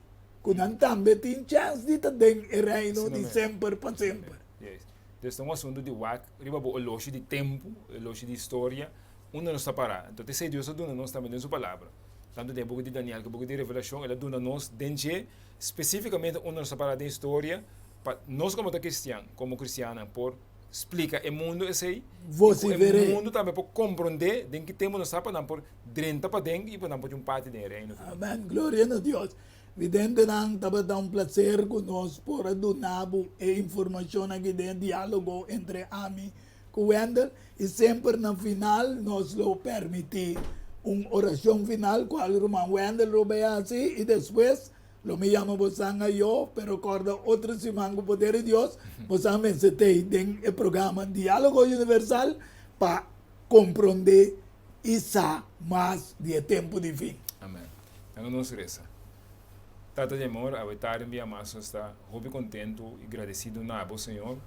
ku nan tambe tin chèns di ta den e reino di semper pa semper. Yes. Entonces ta un asuntu di wak riba bo oloshi di tempu, oloshi di historia, Unda nos ta pará? Anto t'esei Dios a duna nos tambe den su Palabra. Tantu den e buki di Daniel ku e buki di Revelashon, el a duna nos den dje spesífikamente unda nos ta pará den historia pa nos komo ta kristian, komo kristiannan por splika e mundu esei i ku e mundu tambe por komprondé den ki tempu nos ta pa nan por drenta paden i pa nan por tin un parti den e Reino. Amen. Gloria na Dios. Videntenan, tabata un plaser ku nos por a duna bo e informashon aki den e diálogo entre ami ku Wendel i semper na final nos lo permití un orashon final kual ruman Wendel lo bai hasi i despues lo mi yama bosan ayo pero kòrda otro siman ku poder di Dios bosan mester tei den e programa Diálogo Universal pa komprondé i sa mas di e tempu di fin. Amen. Laga nos resa. Tata di amor, awe tardi un bia mas nos ta hopi kontentu i gradesido na bo, Señor,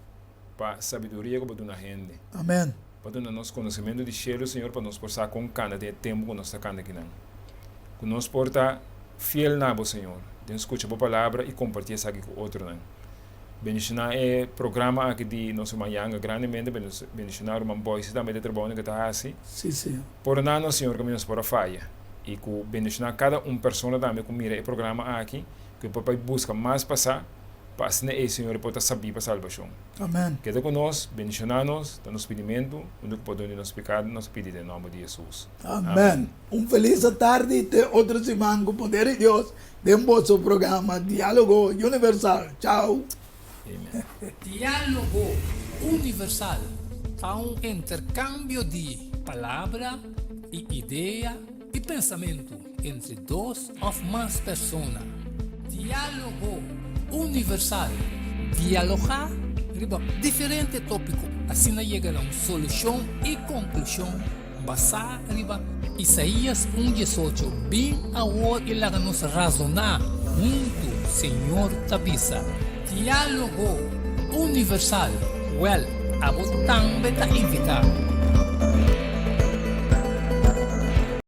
pa sabiduria ku bo duna hende. Amen. Bo a duna nos konosementu di shelu, Señor, pa nos por sa kon kanda den e tempu ku nos ta kanda akinan. Ku nos por ta fiel na bo, Señor, den skucha bo palabra i kompartí esaki ku otronan. Bendishoná e programa aki di nos ruman Yanga grandemente, bendishoná ruman Boyce tambe den e trabounan ku e ta hasi. Sí, Señor. Pordoná nos, Señor, kaminda nos por a faya. I ku bendishoná kada un persona tambe ku mira e programa aki, ku e por bai buska mas pa sa, pa asina ei Señor e por ta sabí pa salbashon. Amen. Keda ku nos, bendishoná nos, ta nos pidimentu, unda ku pordon di nos pekado nos a pidi den nòmber di Hesus. Amen. Un felis atardi te otro siman ku poder di Dios den boso programa Diálogo Universal. Chao. Amen. Diálogo Universal ta un interkambio di palabra i idea i pensamentu entre dos òf mas persona. Diálogo Universal, Dialogá riba diferente tópiko, asina yega na un solushon i konklushon basá riba Isaías un diesocho, Bin awor i laga nos razoná huntu, Señor ta bisa. Diálogo Universal, Wèl, abo tambe ta invitá.